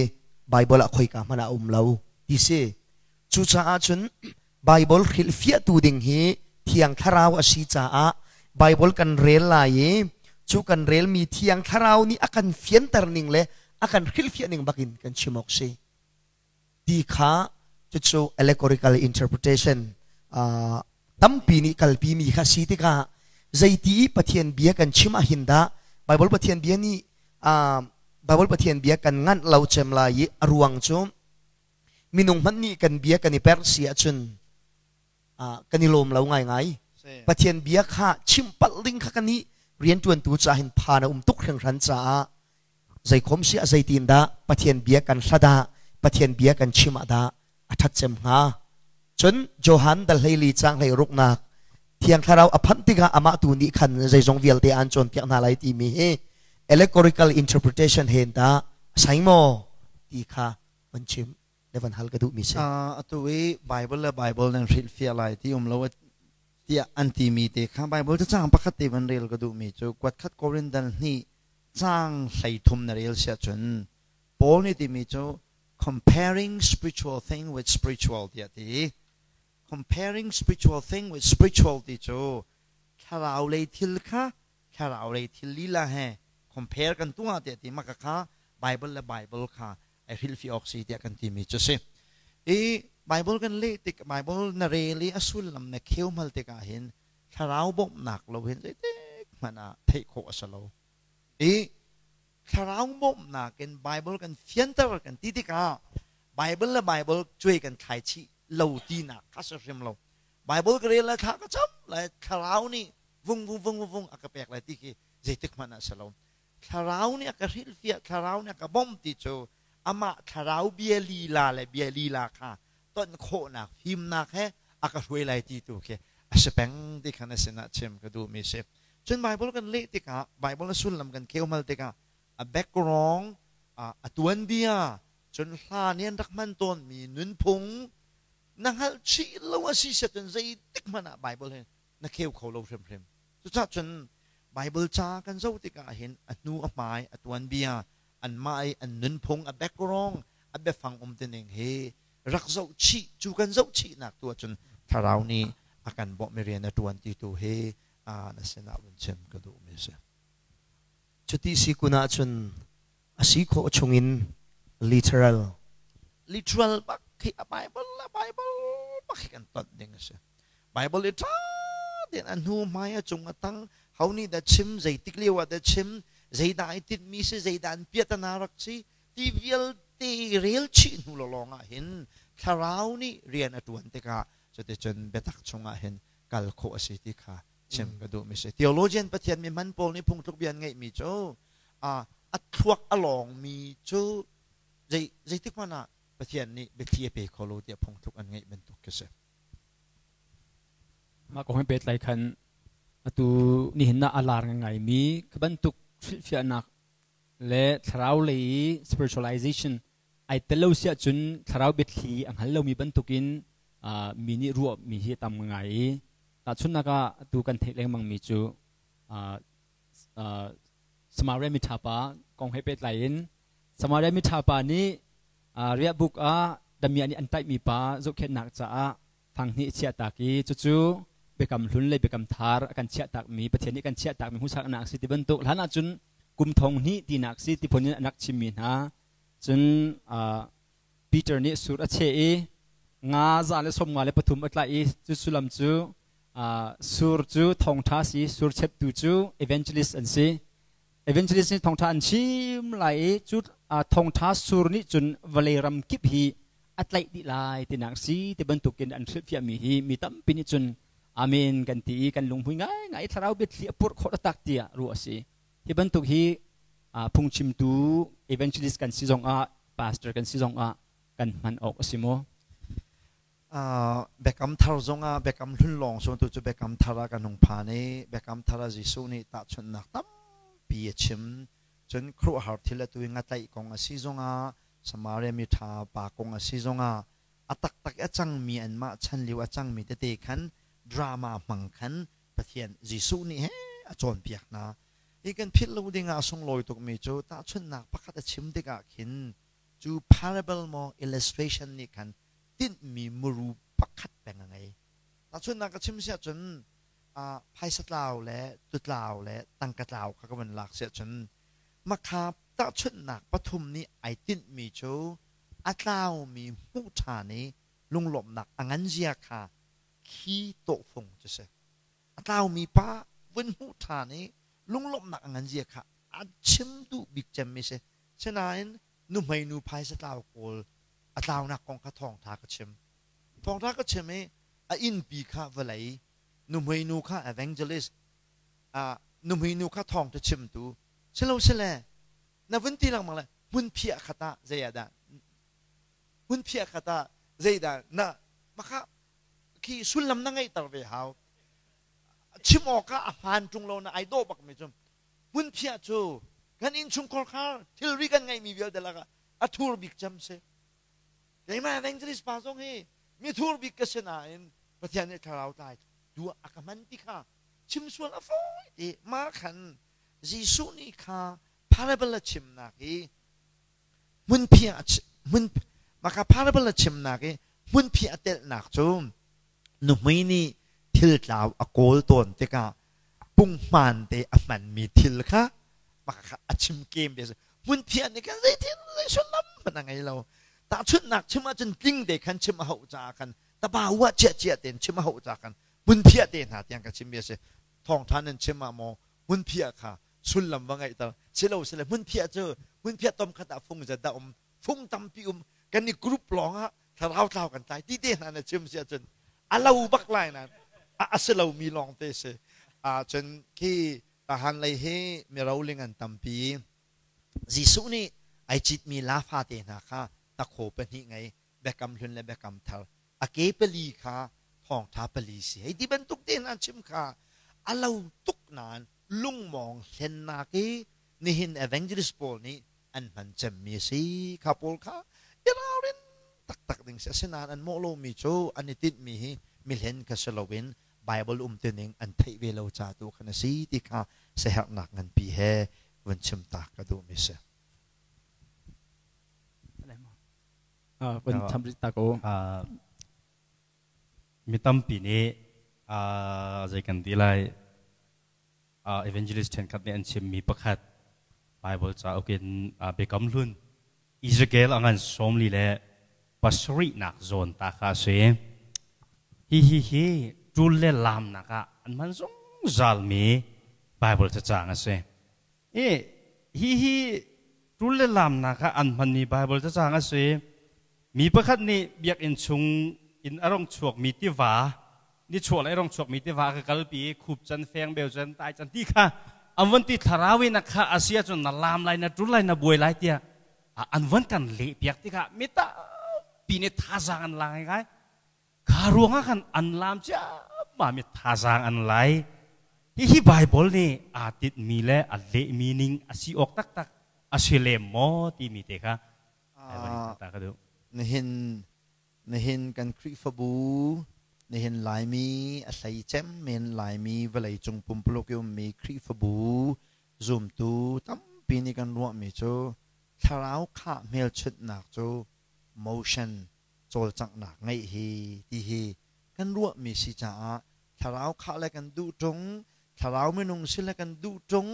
Bible ah khoika hmanh ah a um lo ti si. Cucaah cun Bible hrilhfiahtu ding hi Thiang Thlarau a si caah Bible kan rel lai i cu kan relmi Thiang Thlarau nih a kan fianter ning le a kan hrilhfiah ning bakin kan chim awk si. Ti kha cucu allegorical interpretation tampi nih kalpi mi kha si tikah zeiti i Pathian bia kan chim ah hin dah Bible Pathian bia nih Bible Pathian bia kan nganh lo cem lai i a ruang cu minung hmanh nih kan bia kan i perh si ahcun kan i lawm lo ngaingai. Pathian bia kha chim palh ding kha kan i rianṭuantu caah hin phan a um tuk hringhran caah zeikhom si a zeitin dah Pathian bia kan hlat ah Pathian bia kan chim ah dah a ṭhat cem hnga? Cun Johan dal 14 caang 16nak Thiang Thlarau a phanh tikah amah tu nih khan zeizong vialte aan cawnpiak hna lai timi hi allegorical interpretation hen dah a sai maw ti kha van chim le van hal ka duhmi si. Atu i Bible le Bible nan hrilhfiah lai ti um lo tiah an timi te kha Bible cu caang pakhat te van rel ka duhmi cu kuat khat Korin dal hnih caang 33 na rel siah cun Paul nih timi cu comparing spiritual thing with spiritual tiah ti. Comparing spiritual thing with spiritual ti cu thlarau lei thil kha thlarau lei thil lila he compare kan tuah tiah ti maka kha Bible le Bible kha ai hrilhfi awk si tiah kan timi cu si. I Bible kan leh tik Bible na rel i a sullam na kheu hmal tikah hin thlarau bawmhnak lo hin zeitik hmanh ah theih khawh a si lo. I thlarau bawmhnak in Bible kan fianter kan ti tikah Bible le Bible cuai kan thlai chih lo tinak kha si hrim lo. Bible ka rel lai thla ka cam lai thlarau nih vung vung vung vung a ka pek lai ti khi zeitik hmanh ah si lo. Thlarau nih a ka hrilhfiah, thlarau nih a ka bawmh ti cu amah thlarau bia lila le bia lila kha ton khawhnak fimnak he a ka hruai lai ti tu khi a si peng ti khan a sinah chim ka duhmi si. Cun Bible kan leh tikah Bible a sullam kan kheumal tikah a background a tuanbia Cun hla nih an rak hman tawnmi nunphung na hngalh chih lo a si set cun zeitik hmanh ah Bible hi na kheu kho lo hrimhrim. Cucaah cun Bible ca kan zoh tikah hin a hnu a hmai a tuanbia anmah i an nunphung a background a biafang um tining hi rak zoh chih cu kan zoh chihnak tu ahcun thlarau nih a kan bawmh i rian a ṭuan ti tu hi na sinah vun chim ka duhmi a si. Cuti si kun ahcun a si khawh chungin literal literal bak khi a Bible a Bible bak khi kan tonh ding a si. Bible i ṭha tein a hnu hmai a cung a tang ho nih dah chim zeitik lio ah dah chim zeidah ai tinhmi si zeidah an piatana rak si ti vialte rel chih hnu lawng ah hin thlarau nih rian a ṭuan tikah cuticun biatak chungah hin kal khawh a si ti kha chim ka duhmi si. Theologian Pathian mi hman pawl nih phungtluk bia an ngeihmi cu a thluak a lawngmi cu zei zeitik hmanh ah Pathian nih biathli a pe kho lo tiah phungthluk an ngeih bantuk khi si. Mah kong he pehtlai khan atu nihin ah a lar ngaingaimi khi bantuk hrilhfiahnak le thlarau lei i spiritualization ai tel lo si ahcun thlarau biathli a hngal lomi bantukin mi nih ruahmi hi a tam ngai i tahchunhnak ah atu kan theih lengmangmi cu Samaria miṭha pa kong he pehtlai in Samaria miṭha pa nih riahbuk ah damiah nih an tlaihmi pa zohkhenhnak caah fanghnih a chiahtak i cucu biakam hlun le biakam thar a kan chiahtakmi Pathian nih kan chiahtakmi hmuhsaknak a si ti bantuk hlan ahcun kum thong hnih tinak si ti phun in an rak chimmi hna cun Peter nih sur a cheh i nga 153 a tlaih i cu sullam cu sur cu thawngṭha si sur cheptu cu evangelist an si evangelist nih thawngṭha an chim lai i cu thawngṭha sur nih cun vawlei ram kip hi a tlaih dih lai tinak si ti bantukin an hrilhfiahmi hi mi tampi nih cun amen kan ti i kan lunghmui ngaingai thlarau biathli a purh khawh taktak tiah ruah a si hi bantuk hi phungchimtu evangelist kan si zongah pastor kan si zongah kan hman awk a si maw Biakam thar zongah biakam hlun lawng so tu cu biakam thar ah kan hung phan i biakam thar ah Jesuh nih tahchunhnak tampi a chim cun khuaruahhar thil atu i ngatlaih kong a si zongah Samaria mi ṭha pa kong a si zongah a taktak a cangmi anmah chan lio a cangmi tete khan drama hmang khan Pathian Jesuh nih he a cawnpiak hna hi kan philh lo dingah a sunglawi tukmi cu tahchunhnak pakhat a chim tikah khin cu parable maw illustration nih khan tinhmi muru pakhat peng a ngei. Tahchunhnak ka chim siah cun phaisa tlau le tutlau le tangka tlau kha ka vun lak siah cun makha tahchunhnak pathum nih ai tinhmi cu a tlaumi hmuh ṭhan i lunglawmhnak a ngan zia kha khi tawhfung cu si. A tlaumi pa vun hmuh ṭhan i lunglawmhnak a ngan zia kha a chim duh bik cemmi si. Sinain nuhmei nu phaisa tlau kawl a tlaunak kong kha thawngṭha ka chim. Thawngṭha ka chim i a innpi kha vawlei nuhmei nu kha evangelist nuhmei nu kha thawngṭha chimtu silosile na vun ti lengmang le hmunphiah khat ah zei ah dah hmunphiah khat ah zeidah na makha khi sullam na ngeihter ve hau chim awk ah a hmaan ṭung lo na ai dawh bak mi cu hmunphiah cu kan innchungkhar khar thilri kan ngeihmi vialte lakah a thur bik cem si keimah evangelist pa zong hi mi thur bik ka si nain Pathian nih thlarau tlai tu a ka hman ti kha chim sual a fawi ti ma khan Jesuh nih kha parable a chimnak hi hmunphiah hmun maka parable a chimnak i hmunphiah a telhnak cu nuhmei nih thil tlau a kawl tawn tikah punghman te a hmanmi thil kha maka kha a chim kem ve hmunphiah nih khan zeitin zei sullam hmanh a ngei lo tahchunhnak chim ahcun tling te khan chim a hauh caah khan taba uah chiah chiah tein chim a hauh caah khan hmunphiah te hna tiang ka chimmi a si thawngtha nan chim ah maw hmunphiah kha sullam va ngeihter silo sile hmunphiah cu hmunphiah tom khat ah fung zat dah um fung tampi um kan i group lawng ah thlarau tlau kan tlai ti te hna na chim si ahcun a lo bak lai nan a si lomi lawng te si cun khi tahan lei hi miroling an tampi Jesuh nih ai citmi lafa te hna kha takhaw pahnih ngei biakam hlun le biakam thar a ke pali kha thawngtha pali si hei ti bantuk te hna chim kha a lo tuk nain lungmawng hlennak i nihin evangelist pawl nih an hman cemmi a si kha pawl kha I ralrin taktak ding si. Asinain an mawh lomi cu an i tinhmi hi mihlen kha si loin Bible umtuning an theih ve lo ca tu khan a si ti kha siaherhnak nganpi he vun chim ta ka duhmi si. Vun cham rih ta ko. Mi tampi nih zei kan ti lai evangelist ṭhenkhat nih an chimmi pakhat Bible cauk in Biakam Hlun Ezekiel a ngan 47nak zawn ta kha a si. Hi hi hi ṭul le laamnak ah an hman zungzalmi Bible cacang a si. I hi hi ṭul le laamnak ah an hmanmi Bible cacang a si. Mi pakhat nih biakinn chung in a rong chuakmi tiva nichuah lei rong chuakmi tiva ka kalpi i khup can feng beu can tai can ti kha an von ti thlarau in a kha a si ahcun na laam lai na ṭul lai na buai lai tiah an von kan leh piak tikah mi tampi nih thazaang an la ngai kha ruangah khan an laam ciammam i thazaang an lai. Hihi Bible nih aa tinhmi le a lehmi ning a si awk taktak a si lem maw timi te kha ta ka duh. Nihin Nihin kan Khrihfabu, nihin Laimi a hlei cem men Laimi vawleicung pumpuluk i ummi Khrihfabu zumtu tampi nih kan ruahmi cu thlarau khah hmelchunhnak cu motion cawlcanghnak ngeih hi ti hi kan ruahmi si caah thlarau khah le kan duh ṭung, thlarau minung si le kan duh ṭung,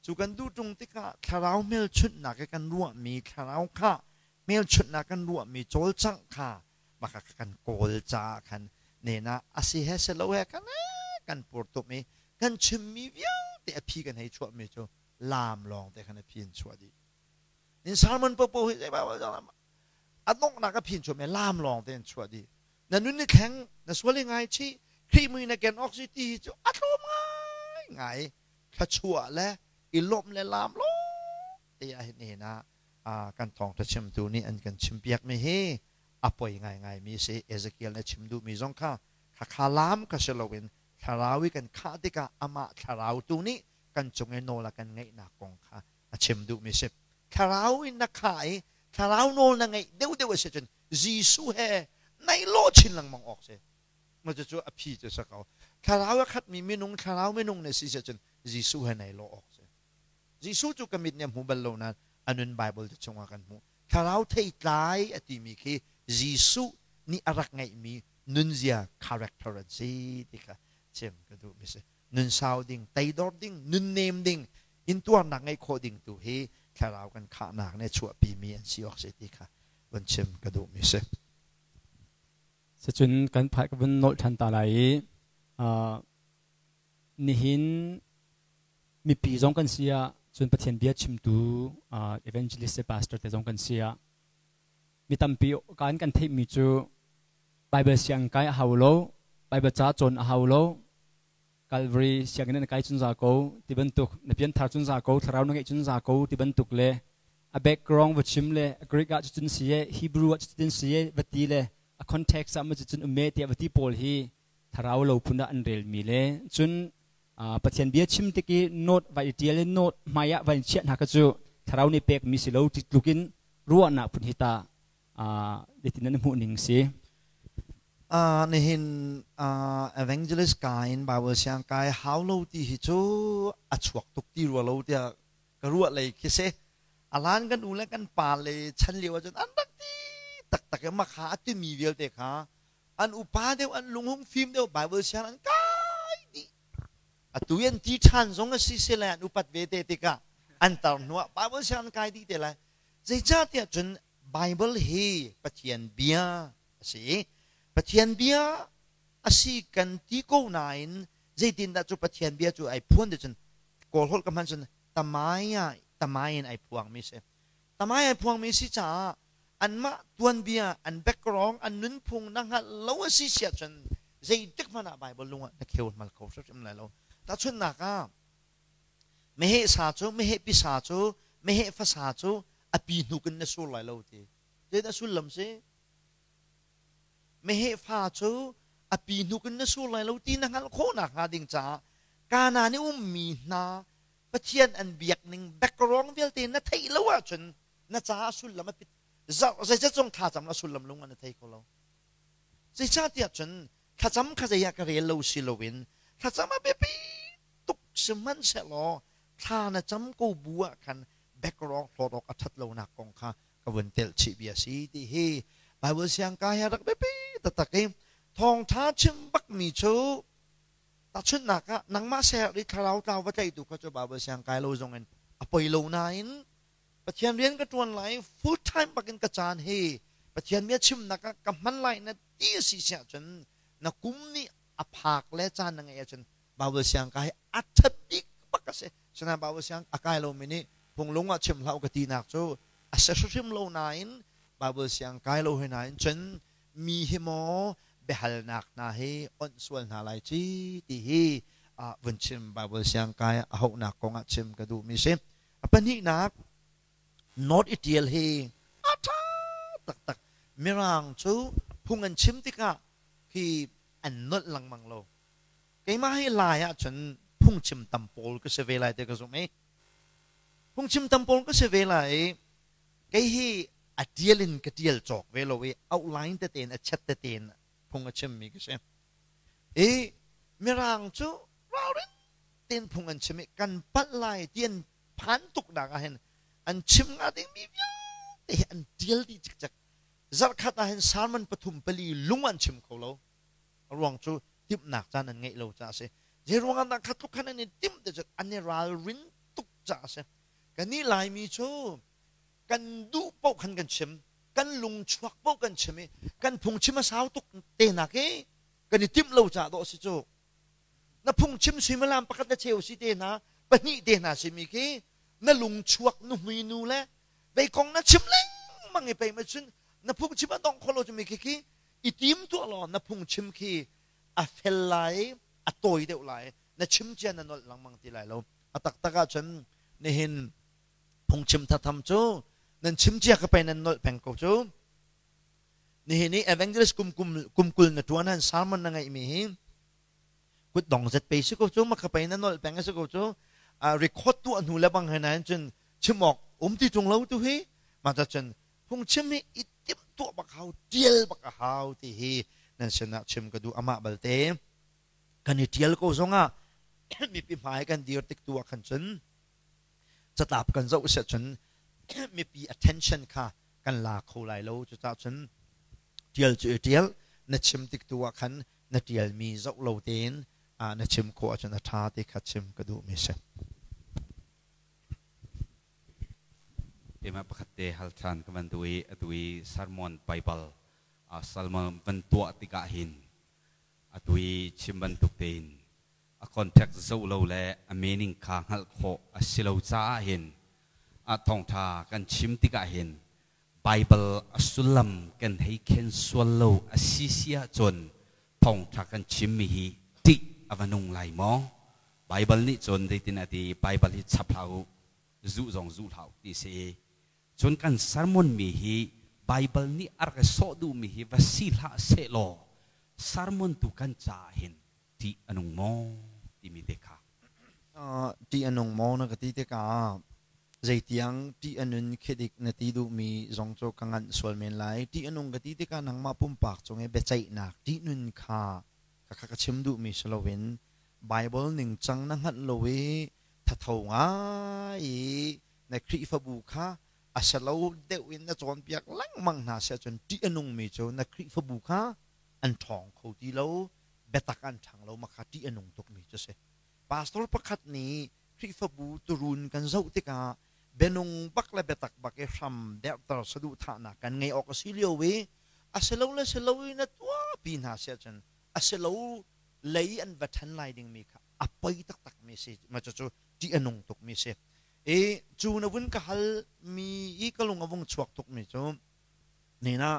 cu kan duh ṭung tikah thlarau hmelchunhnak i kan ruahmi thlarau khah hmelchunhnak kan ruahmi cawlcangh kha maka kan kawl caah khan nena a si he si lo he kan kan pur tum i kan chimmi vialte a phi kan hei chuahmi cu laam lawng te khan a phi in chuah dih. In sermon popo hi zei a donghnak a phi in chuahmi laam lawng te in chuah dih. Na nun ni thleng na sual i ngai chih Khrih mui na ken awk si ti hi cu a tlawm ngai ngai thluachuah le i lawmh le laam lawng te ah hin nihin ah kan thawngṭha chimtu nih an kan chimpiakmi hi a poi ngaingaimi a si. Ezekiel nih a chim duhmi zong kha khakha laam kha si loin thlarau i kan khah tikah amah thlarau tu nih kan cung i nawl a kan ngeihnak kong kha a chim duhmi a si. Thlarau in na khah i thlarau nawl na ngeih deuhdeuh a si cun Jesuh he naih lawh chin lengmang awk si. Ma cucu a phi cu a si ko. Thlarau a khatmi minung thlarau minung na si cun Jesuh he naih lawh awk si. Jesuh cu ka mit nih a hmu bal lo nain a nun Bible te chungah kan hmuh. Thlarau theitlai a timi khi Jesuh nih a rak ngeihmi nunzia character an si ti kha chim ka duhmi si. Nun sau ding, teidor ding, nun nem ding, intuarnak ngeih khawh ding tu hi thlarau kan khahnak nih a chuahpimi an si awk si ti kha vun chim ka duhmi si. Sicun kan phai ka vun nolh ṭhan ta lai i nihin mipi zong kan si ah cun Pathian bia chimtu evangelist le pastor te zong kan si ah mi tampi kan kan theihmi cu Bible siang kai a hau lo, Bible ca cawn a hau lo, Calvary sianginn na kai cun za ko ti bantuk, na pianthar cun za ko, thlarau na ngeih cun za ko ti bantuk le a background va chim le Greek ah cucun si e, Hebrew ah cucun si e va ti le a context ah ma cucun um e tiah va ti pawl hi thlarau lo phun ah an relmi le cun Pathian bia chim tik i note vai i ṭial i note hmai ah vai in chiah hna kha cu thlarau nih pekmi si lo ti tluk in ruahnak phun hi ta zeitin nan hmuh ning si? Nihin evangelist kai in Bible siang kai hau lo ti hi cu a chuak tuk ti rua lo tiah ka ruah lei khi si. Alan kan u le kan pa le chan lio ahcun an rak ti taktak i makha a timi vialte kha an upa deuh an lunghung fim deuh Bible siang an kai dih. Atu i an ti ṭhan zong a si si lai an upat ve te tikah an tar hnuah Bible siang an kai dih te lai. Zeicahtiah cun Bible hi Pathian bia a si i Pathian bia a si kan ti ko nain zeitindah cu Pathian bia cu ai phuan ti cun Kawl holh ka hman cun tamaya tamai in ai phuangmi si. Tamai ai phuangmi si caah anmah tuanbia, an background, an nunphung na hngalh lo a si siah cun zeitik hmanh ah Bible lung ah na kheu mal kho hrimhrim lai lo. Tahchunhnak ah, meheh sa cu, meheh pisa cu, meheh fasa cu a pi hnuk in na sur lai lo ti. Zeidah sullam si? Meheh fa cu a pi hnuk in na sur lai lo ti na hngalh khawh nakhnga ding caah Kanaan i ummi hna Pathian an biak ning background vialte na theih lo ahcun na caah sullam a pit. Zeizat zong thlacam a sullam lung an i thei kho lo. Zeicahtiah cun thlacam kha zei ah ka rel lo si loin thlacam a biapi tuk sihmanhsehlaw thla na cam ko bu ah khan background hlawt awk a ṭhat lonak kong kha ka vun telh chih bia si ti hi Bible siangka hi a rak biapi taktak i thawngṭha chim bakmi cu tahchunhnak ah nangmah ser i thlarau tlau va tlaihtu kha cu Bible siang kai lo zong in a poi lo nain Pathian rian ka ṭuan lai full time bakin ka caan hi Pathian bia chimnak ah ka hman lai na ti a si siah cun na kum nih a phak le caan na ngeih ahcun Bible siang kai a ṭhat bik bak a si. Sinain Bible siang a kai lomi nih phunglung ah chim hlah u ka tinak cu a si hrimhrim lo nain Bible siang kai lo he nain cun mi hi maw biahalnak hna hi onh sual hna lai ci ti hi vun chim Bible siang kai a hauhnak kong ah chim ka duhmi si. A pahnihnak North i ṭial hi a ṭha taktak. Mirang cu phung an chim tikah hi an nolh lengmang lo. Keimah hi Lai ahcun phungchim tam pawl ka si ve lai ti ka zumh i phungchim tam pawl ka si ve lai i kei hi a ṭial in ka ṭial cawk ve lo i outline tete in a chat tete in phung a chimmi ka si. I Mirang cu ralrin tein phung an chim i kan palh lai ti an phan tuknak ah hin an chim hnga dingmi vialte hi an ṭial dih cikcek. Zarhkhat ah hin sermon pathum pali lung an chim kho lo. A ruang cu timhnak caan an ngeih lo caah a si. Zei ruangah dah kha tluk khan an i timh ti cu an i ralrin tuk caah a si. Kannih Laimi cu kan duh paoh khan kan chim, kan lung chuak paoh kan chim i kan phungchim a sau tuk te nak i kan i timh lo caah dawh a si cu. Na phungchim suimilam pakhat le cheu si te hna, pahnih te hna simi khi na lung chuak nuhmui nu le veikong na chim lengmang i pei ma cun na phungchim a dong kho lo cumi khi khi i tim tuah law na phungchim khi a fel lai a tawi deuh lai na chim cia na nolh lengmang ti lai lo a taktak ahcun nihin phungchim thatham cu nan chim cia ka pei nan nolh peng ko cu nihin i evangelist kum kum kum kul na tuan han sermon na ngeih mi hi kut dong zet pe si ko cu ma ka pei na nolh peng si ko cu record tuah hnu le bang he na cun chim awk um ti tung lo tu hi ma ta cun phungchim hi i timhtuah bak hau tial bak a hau ti hi nan sinah chim ka duh amah balte kan i tial ko zongah mipi hmai kan dir tik tu ah khan cun catlap kan zoh siah cun mipi attention kha kan la kho lai lo cucaah cun tial cu i tial na chim tik tu ah khan na tialmi zoh lo tein na chim khawh ahcun a ṭha ti kha chim ka duhmi si. Keimah pakhat te hal ṭhan ka van duh i atu i sermon Bible sermon van tuah tikah hin atu i chim bantuk tein a context zoh lo le a meaning kha hngalh khawh a si lo caah hin a thawngṭha kan chim tikah hin Bible a sullam kan hei khen sual lo a si si ahcun thawngṭha kan chimmi hi ṭih a va nung lai maw? Bible nih cun zeitin a ti Bible hi chap hlah u zuh zong zuh hlah u ti si cun kan sermon mi hi Bible nih a rak i sawh duhmi hi va si hlah sehlaw sermon tu kan caah hin ṭih a nung maw timi te kha ṭih a nung maw na ka ti tikah zeitiang ṭih a nun khidik na ti duhmi zong cu ka nganh sual men lai ṭih a nung ka ti tikah nangmah pumpak cung i biaceihnak ṭih nun kha ka ka chim duhmi si loin Bible ningcang na hngalh lo i thatho ngai i na Khrihfabu kha a selo deuh in na cawnpiak lengmang hna si ahcun ṭih a nungmi cu na Khrihfabu kha an ṭhawng kho ti lo biatak an ṭhang lo ma kha ṭih a nung tukmi cu si. Pastor pakhat nih Khrihfabu turun kan zoh tikah bianung bak le biatak bak i hram derhter saduhthahnak kan ngeih awk a si lio i a si lo le si lo i na tuahpi hna si ahcun a si lo lei an va ṭhen lai dingmi kha a poi taktakmi si ma cucu ṭih a nung tukmi si i cu na vun ka hal mi i ka lung a vung chuak tukmi cu nina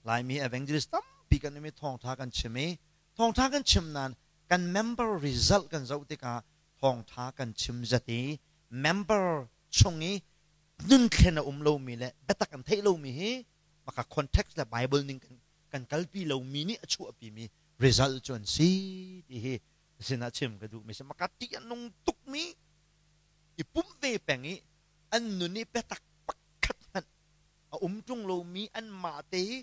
Laimi evangelist tampi kan um i thawngṭha kan chim i thawngṭha kan chim nain kan member result kan zoh tikah thawngṭha kan chim zat i member chung i nunthlen a um lomi le biatak an theih lomi hi maka context le Bible ning kan kan kalpi lomi nih a chuahpimi result cu an si ti hi sinah chim ka duhmi si maka ṭih a nung tukmi i pumh ve peng i an nun i biatak pakhat hmanh a um ṭung lomi anmah te hi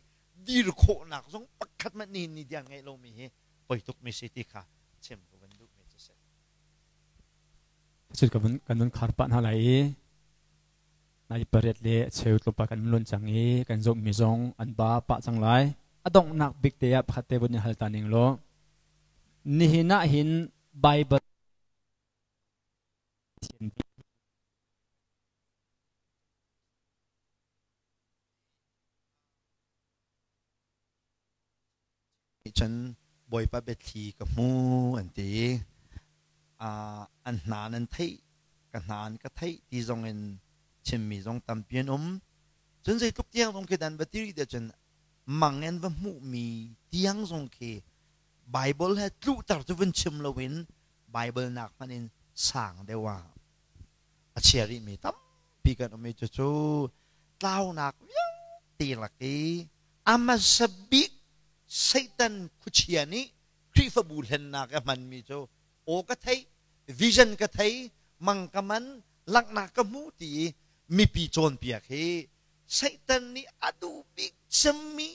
dir khawhnak zong pakhat hmanh nihin ni tiang ngeih lomi hi poi tukmi si ti kha chim ka van duhmi cu si. Cun kan vun khar pah hna lai i nai pariat le a cheu tlawmpal kan lon cang i kan zohmi zong an ba pah cang lai. A donghnak bik te ah pakhat te vun i hal ta ning law nihin ah hin Bible Cun Bawipa biathli ka hmu an ti. An hna nan theih, ka hna an ka theih ti zong in chimmi zong tampi an um. Cun zeitluk tiang zong khi dan va ti rih tiah cun mang in va hmuhmi tiang zong khi Bible he tluhter cu vun chim loin Bible nak hmanh in sang deuh ah a chia rihmi tampi kan um i cucu tlaunak vialte lak i a hmasa bik Satan khuachia nih Khrihfabu hlennak a hmanmi cu aw ka theih, vision ka thei, mang ka man, langhnak ka hmu ti i mipi cawnpiak hi Satan nih a duh bik cemmi,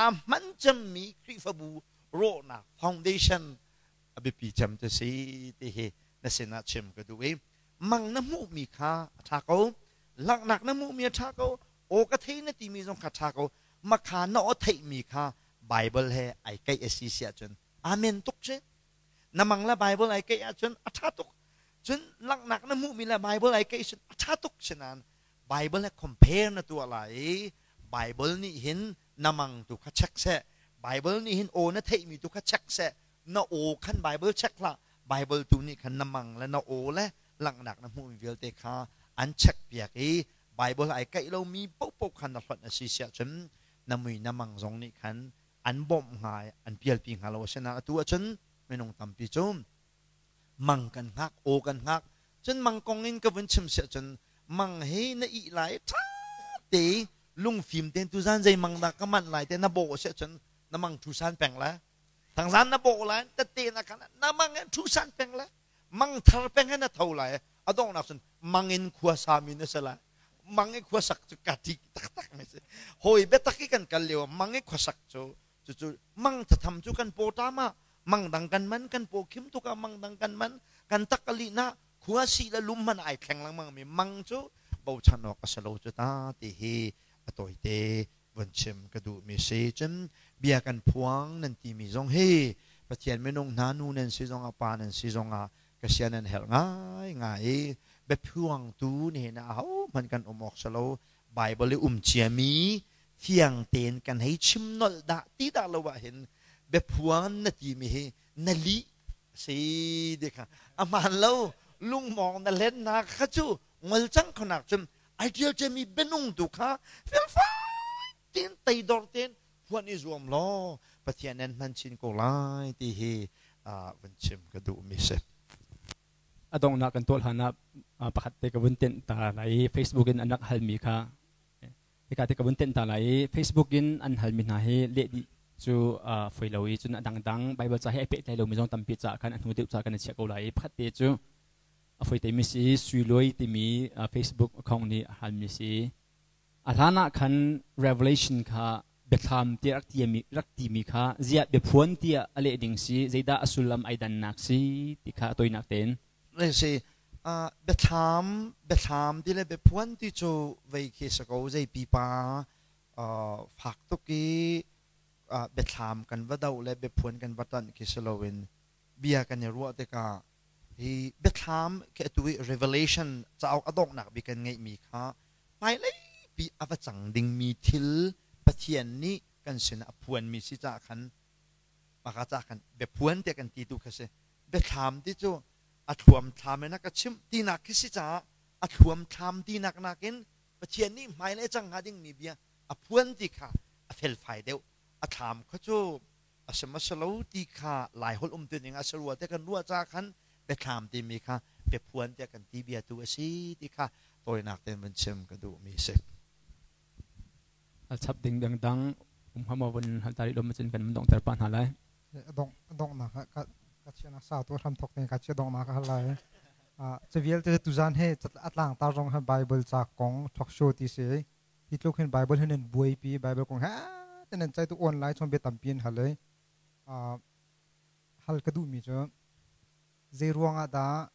a hman cemmi Khrihfabu rawhnak foundation a biapi cem cu si ti hi na sinah chim ka duh i mang na hmuhmi kha a ṭha ko, langhnak na hmuhmi a ṭha ko, aw ka thei na timi zong kha ṭha ko, makha na aw theihmi kha Bible he ai keih a si si ahcun amen tuk si. Na mang le Bible ai keih ahcun a ṭha tuk. Cun langhnak na hmuhmi le Bible ai keih cun a ṭha tuk si nain Bible he compare na tuah lai i Bible nih hin na mang tu kha check seh. Bible nih hin aw na theihmi tu kha check seh. Na aw khan Bible check hlah. Bible tu nih khan na mang le na aw le langhnak na hmuhmi vialte kha an check piak i Bible ai kaih lomi paohpaoh khan na hlonh a si siah cun na mui na mang zong nih khan an bawmh hnga i an pialpi hnga lo. Asinain atu ahcun minung tampi cu mang kan hngak, aw kan hngak. Cun mang kong in ka vun chim siah cun mang hi na ih lai ṭha te lungfim tein tuzan zei mang dah ka manh lai te na bawh siah cun na mang ṭhu san peng lai. Thangzan na bawh lai tette na khan na mang in ṭhu san peng lai. Mang thar peng he na tho lai. A donghnak cun mang in khua sami na si lai. Mang i khuasak cu ka ṭih taktak mi si. Hawi biatak i kan kal lio mang i khuasak cu cucu mang thatham cu kan paw ṭam ah mang dang kan man kan paw khim tuk ah mang dang kan man kan tak a lih na khua si le lum hmanh ai thleng lengmang mi mang cu bochan awk a si lo cu ta ti hi a tawite vun chim ka duh mi si. Cun bia kan phuang nan ti mi zong hi Pathian minung hna nu nan si zong ah pa nan si zong ah ka sia nan herh ngai ngai i biaphuangtu nihin ah ahohmanh kan um awk si lo. Bible i um ciami fiang tein kan hei chim nolh dah ti dah lo ah hin biaphuang na timi hi na lih si ti kha a hmaan lo. Lungmawng na hlen hna kha cu ngol cang khonak cun ai ṭial ciami bianung tu kha felfai tein teidor tein phuan i zuam law Pathian nan hman chin ko lai ti hi vun chim ka duhmi si. A donghnak kan tuah hlan ah pakhat te ka vun tenh ta lai i Facebook in an rak halmi kha hika te ka vun tenh ta lai i Facebook in an halmi hna hi leh dih cu foi lo i cun a dangdang Bible ca he ai pehtlai lomi zong tampi caah khan a hnu deuh ca kan i chiah ko lai i pakhat te cu a foi temi si Sui Luai timi Facebook account nih a halmi si. A hlan ah khan Revelation kha biathlam tiah rak timi, rak timi kha ziah biaphuan tiah a leh ding si, zeidah a sullam ai dannak si ti kha a toinak tein. Si biathlam biathlam ti le biaphuan ti cu vei khi si ko zei pipa fak tuk i biathlam kan va doh le biaphuan kan va tanh khi si loin bia kan i ruah tikah hi biathlam khi atu i Revelation cauk a donghnak bik kan ngeihmi kha hmailei pi a va cang dingmi thil Pathian nih kan sinah a phuanmi si caah khan maka caah khan biaphuan tiah kan ti tu kha si. Biathlam ti cu a thluamthlam in a ka chimh tinak khi si caah a thluamthlam tinak nakin Pathian nih hmailei a cang hnga dingmi bia a phuan ti kha a felfai deuh. A thlam kha cu a si ma si lo ti kha Laiholh um tuning a si rua te kan ruah caah khan biathlam timi kha biaphuan tiah kan ti bia tu a si ti kha tawinak tein vun chim ka duhmi si. A chap ding dangdang um hama vun hal tari lom cun kan dong ter pa hna lai. Dong dongnak ka ka chiana sa tu hram thok ka chia dongnak ka lai. Ca vialte tuzan he atlang tar rong ha Bible ca kong talk show ti si. Hi tluk hin Bible hin nan buaipi, Bible kong he te nan cai tu online chon bia tampi in hal ei. Hal ka duhmi cu zei ruangah dah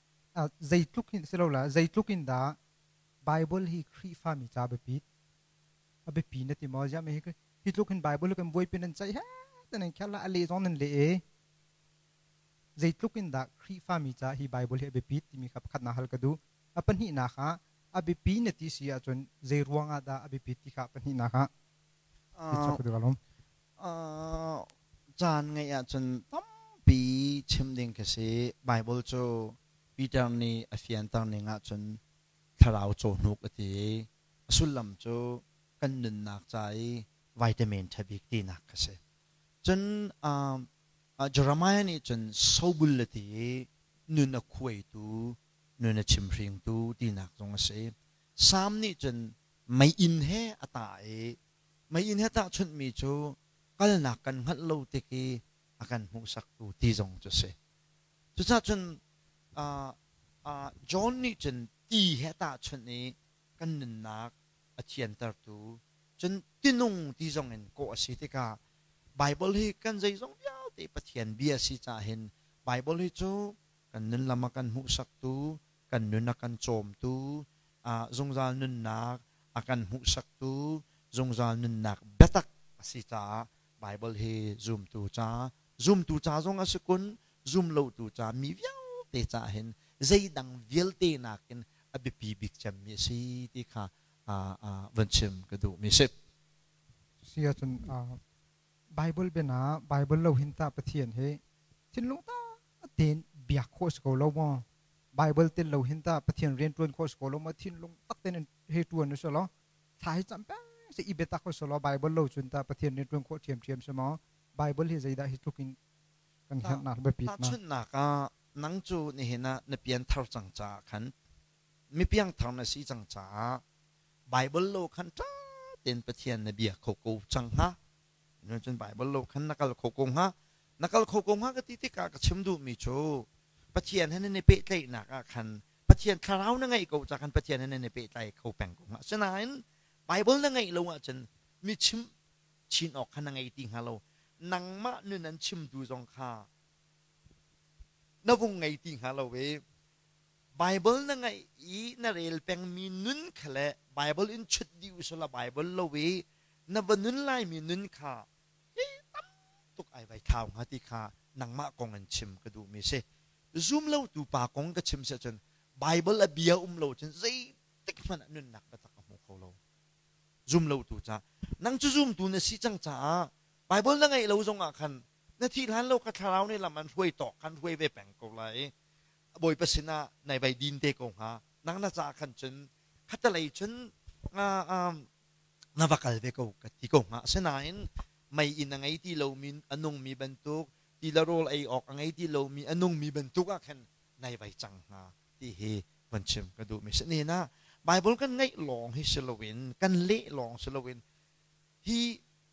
zeitluk hin si lo la zeitluk in dah Bible hi Khrihfami ca biapit a biapi na ti maw? Ziah hi hi tluk hin Bible kan buaipi nan ceih he te nan khel la a leh zong nan leh e. Zeitluk in dah Khrihfami ca hi Bible hi a biapit timi kha pakhatnak hal ka duh. A pahnihnak ah a biapi na ti si ahcun zei ruangah dah a biapit ti kha pahnihnak ah ka duh alom. Caan ngeih ahcun tampi chim ding ka si. Bible cu Peter nih a fianter ning ahcun thlarau cawhnuk a ti i a sullam cu kan nunnak ca i vitamin ṭha bik tinak kha si. Cun Jeremiah nih cun sobul a ti i nun a khuaitu, nun a chimhringtu tinak zong a si. Salm nih cun meiinn he a tah i meiinn he tahchunhmi cu kalnak kan hngalh lo tik i a kan hmuhsaktu ti zong cu a si. Cucaah cun John nih cun ti he tahchunh i kan nunnak a thiantertu cun tinung ti zong in kawh a si tikah Bible hi kan zeizong vialte Pathian bia a si caah hin Bible hi cu kan nun lam a kan hmuhsaktu, kan nun a kan cawmtu, zungzal nunnak a kan hmuhsaktu, zungzal nunnak biatak a si caah Bible hi zumtu ca, zumtu ca zong a si kun, zum lotu ca mi vialte caah hin zeidang vialte nakin a biapi bik cemmi a si ti kha van chim ka duhmi si. Si ahcun Bible biana Bible lo hin ta Pathian hi thinlung ta tein biak khawh si ko lo maw? Bible tel lo hin ta Pathian rian ṭuan khawh si ko lo maw? Thinlung tak tein he ṭuan u lo thla hi cam peng si i biatak u lo Bible lo cun ta Pathian rian ṭuan khawh ṭhiamṭhiam si maw? Bible hi zeidah hi tluk in kan herhnak biapit na. Tahchunhnak ah nang cu nihin ah na pianthar cang caah khan mi piangthar na si cang caah Bible lo khan ṭha tein Pathian na bia kho ko cang hnga. Cun Bible lo khan na kal kho ko hnga. Na kal kho ko hnga ka ti tikah ka chim duhmi cu Pathian he nan i pehtlaihnak ah khan Pathian thlarau na ngeih ko caah khan Pathian he nan i pehtlai kho peng ko hnga. Asinain Bible na ngeih lo ahcun mi chimh chin awk kha na ngei ti hnga lo. Nangmah nun an chimtu zong kha na vung ngei ti hnga lo i Bible na ngaih i na rel pengmi nun kha le Bible in chut dih usila Bible lo i na va nun laimi nun kha hi tam tuk ai vai thlau hnga ti kha nangmah kong in chim ka duhmi si. Zum lo tu pa kong ka chim si ahcun Bible a bia um lo cun zeitik hmanh ah nunnak biatak a hmu kho lo. Zum lo tu ca. Nang cu zumtu na si cang caah Bible na ngeih lo zong ah khan na thih hlan lo ka thlarau nih lam an hruai tawk khan hruai ve peng ko lai. Bawipa sinah nai vai din te ko hnga. Nang na caah khan cun khatalei cun na va kal ve ko ka ti ko hnga. Asinain mei inn a ngei ti lomi a nungmi bantuk ti le rawl ei awk a ngei ti lomi a nungmi bantuk ah khan nai vai cang hnga ti hi van chim ka duhmi si. Nihin ah Bible kan ngeih lawng hi si loin kan leh lawng si loin hi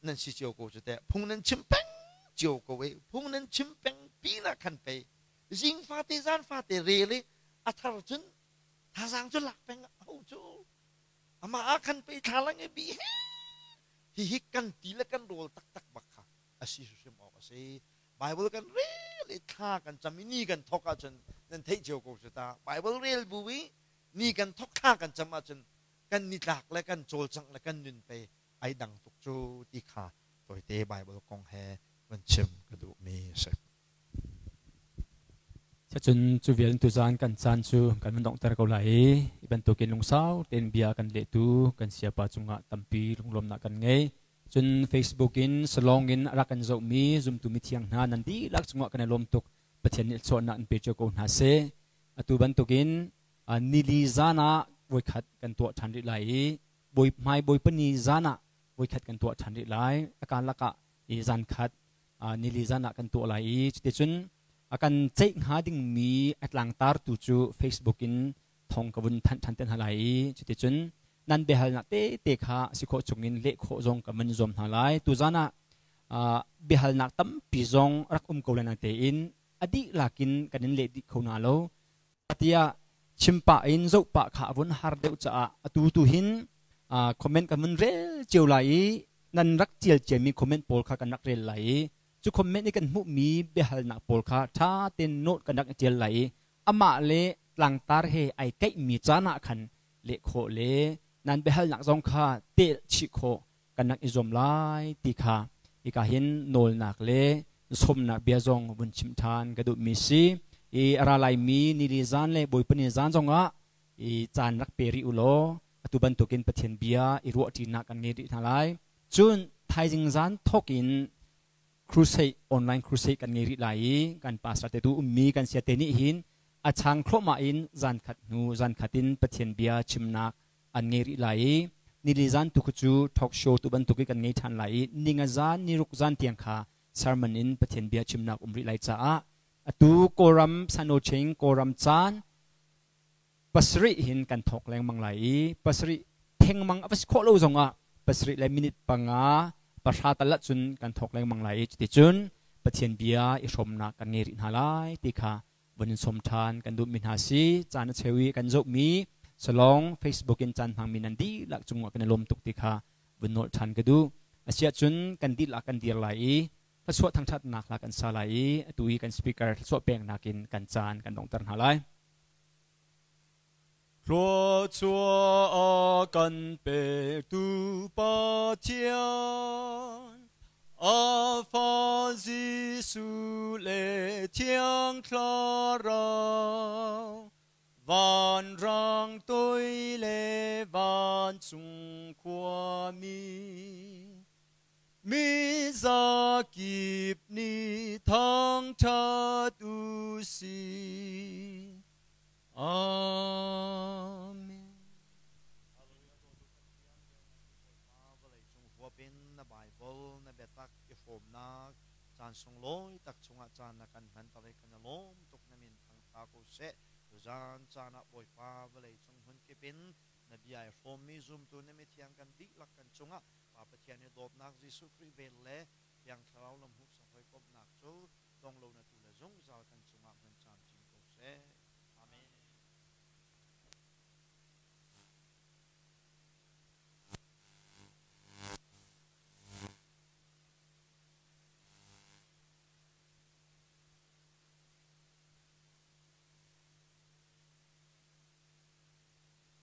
nan si cio ko cu teh phung nan chim peng cio ko e phung nan chim peng pinah khan pei zing fate zan fate rel i a thar cun thazaang cu lak peng ho cu amah ah khan pei thla lang i bi he hi hi kan ti le kan rawl taktak bak kha a si hrim awk a si. Bible kan rel i thla kan cam i ni kan thok ahcun nan theih cio ko cu ta. Bible rel bu i ni kan thok thla kan cam ahcun kan nitlak le kan cawlcangh le kan nun pei ai dang tuk cu ti kha tawite Bible kong he van chim ka duhmi a si. Cun cu vial tuzaan kan caan cu kan van donghter ko lai i hi bantukin lungsau tein bia kan lehtu kan siapa cungah tampi lunglawmnak kan ngei. Cun Facebook in salong in a rak kan zohmi zumtu mithiang hna nan dihlak cungah kan i lawm tuk. Pathian nih chuahnak in pe cio ko hna seh. Atu bantukin nili zan ah voikhat kan tuah ṭhan rih lai i bawi hmai bawipa ni zan ah voikhat kan tuah ṭhan rih lai. A karlak ah i zan khat nili zan ah kan tuah lai i cuticun a kan ceih hnga dingmi a tlangtartu cu Facebook in thong ka vun thanh ṭhan te hna lai i cuticun nan biahalnak tete kha si khawh chungin leh khawh zong ka van zuam hna lai. Tuzan ah biahalnak tampi zong rak um ko lai natein a dihlak in kan in leh dih kho hna lo. Tiah chim pah in zoh pah kha a vun har deuh caah atu tu hin Comment kan vun rel cio lai i nan rak tial ciami comment pawl kha kan rak rel lai i cu comment i kan hmuhmi biahalnak pawl kha ṭha tein note kan rak i ṭial lai i amah le tlangtar he ai kaihmi caan ah khan leh khawh le nan biahalnak zong kha telh chih khawh kan rak i zuam lai ti kha hika hin nawlnak le sawmnak bia zong vun chim ṭhan ka duhmi si. I a ra laimi nili zan le Bawipa ni zan zongah i caan rak pe rih u law atu bantukin Pathian bia i ruahṭinak kan ngei rih hna lai. Cun thaizing zan thawk in crusade, online crusade kan ngei rih lai i kan pastor te tu ummi kan sia te nih hin a chang thluahmah in zan khat hnu zan khat in Pathian bia chimnak an ngei rih lai i nili zan tu khu cu talk show tu bantuk i kan ngei ṭhan lai i ninga zan niruk zan tiang kha sermon in Pathian bia chimnak um rih lai caah atu Kawlram Sanoching Kawlram caan pasarih hin kan thawk lengmang lai i pasarih thengmang a va si khawh lo zongah pasarih le minute panga pahra tal ahcun kan thawk lengmang lai i cuticun Pathian bia i hrawmnak kan ngei rih hna lai ti kha vun in sawm ṭhan kan duhmi hna si. Caan a cheu i kan zohmi salong Facebook in caan hmangmi nan dihlak cungah kan i lawm tuk ti kha vun nolh ṭhan ka duh. Asiahcun kan dihlak kan dir lai i thluachuah thangṭhatnak hla kan sa lai i atu i kan speaker thluachuah peknak in kan caan kan donghter hna lai. Thluachuah a kan pektu Pathian, a Fa Jesuh le Thiang Thlarau, vanrang toi le vancung khuami, mi zakip nih thangṭhat u sih. Amen. Vawleicung huap in na Baibal na biatak i hrawmnak caan sunglawi tak chungah caan na kan hmanter i kan i lawm tuk. Na min thangṭha ko seh. Tuzaan caan ah Bawipa, vawleicung hmunkip in na bia i hrawmmi zumtu na mithiang kan dihlak kan cungah Pa Pathian i dawtnak, Jesuh Khrih vel le Thiang Thlarau lamhmuhsak hawikomhnak cu donglo na tu le zungzal kan cungah hmun camcin ko seh.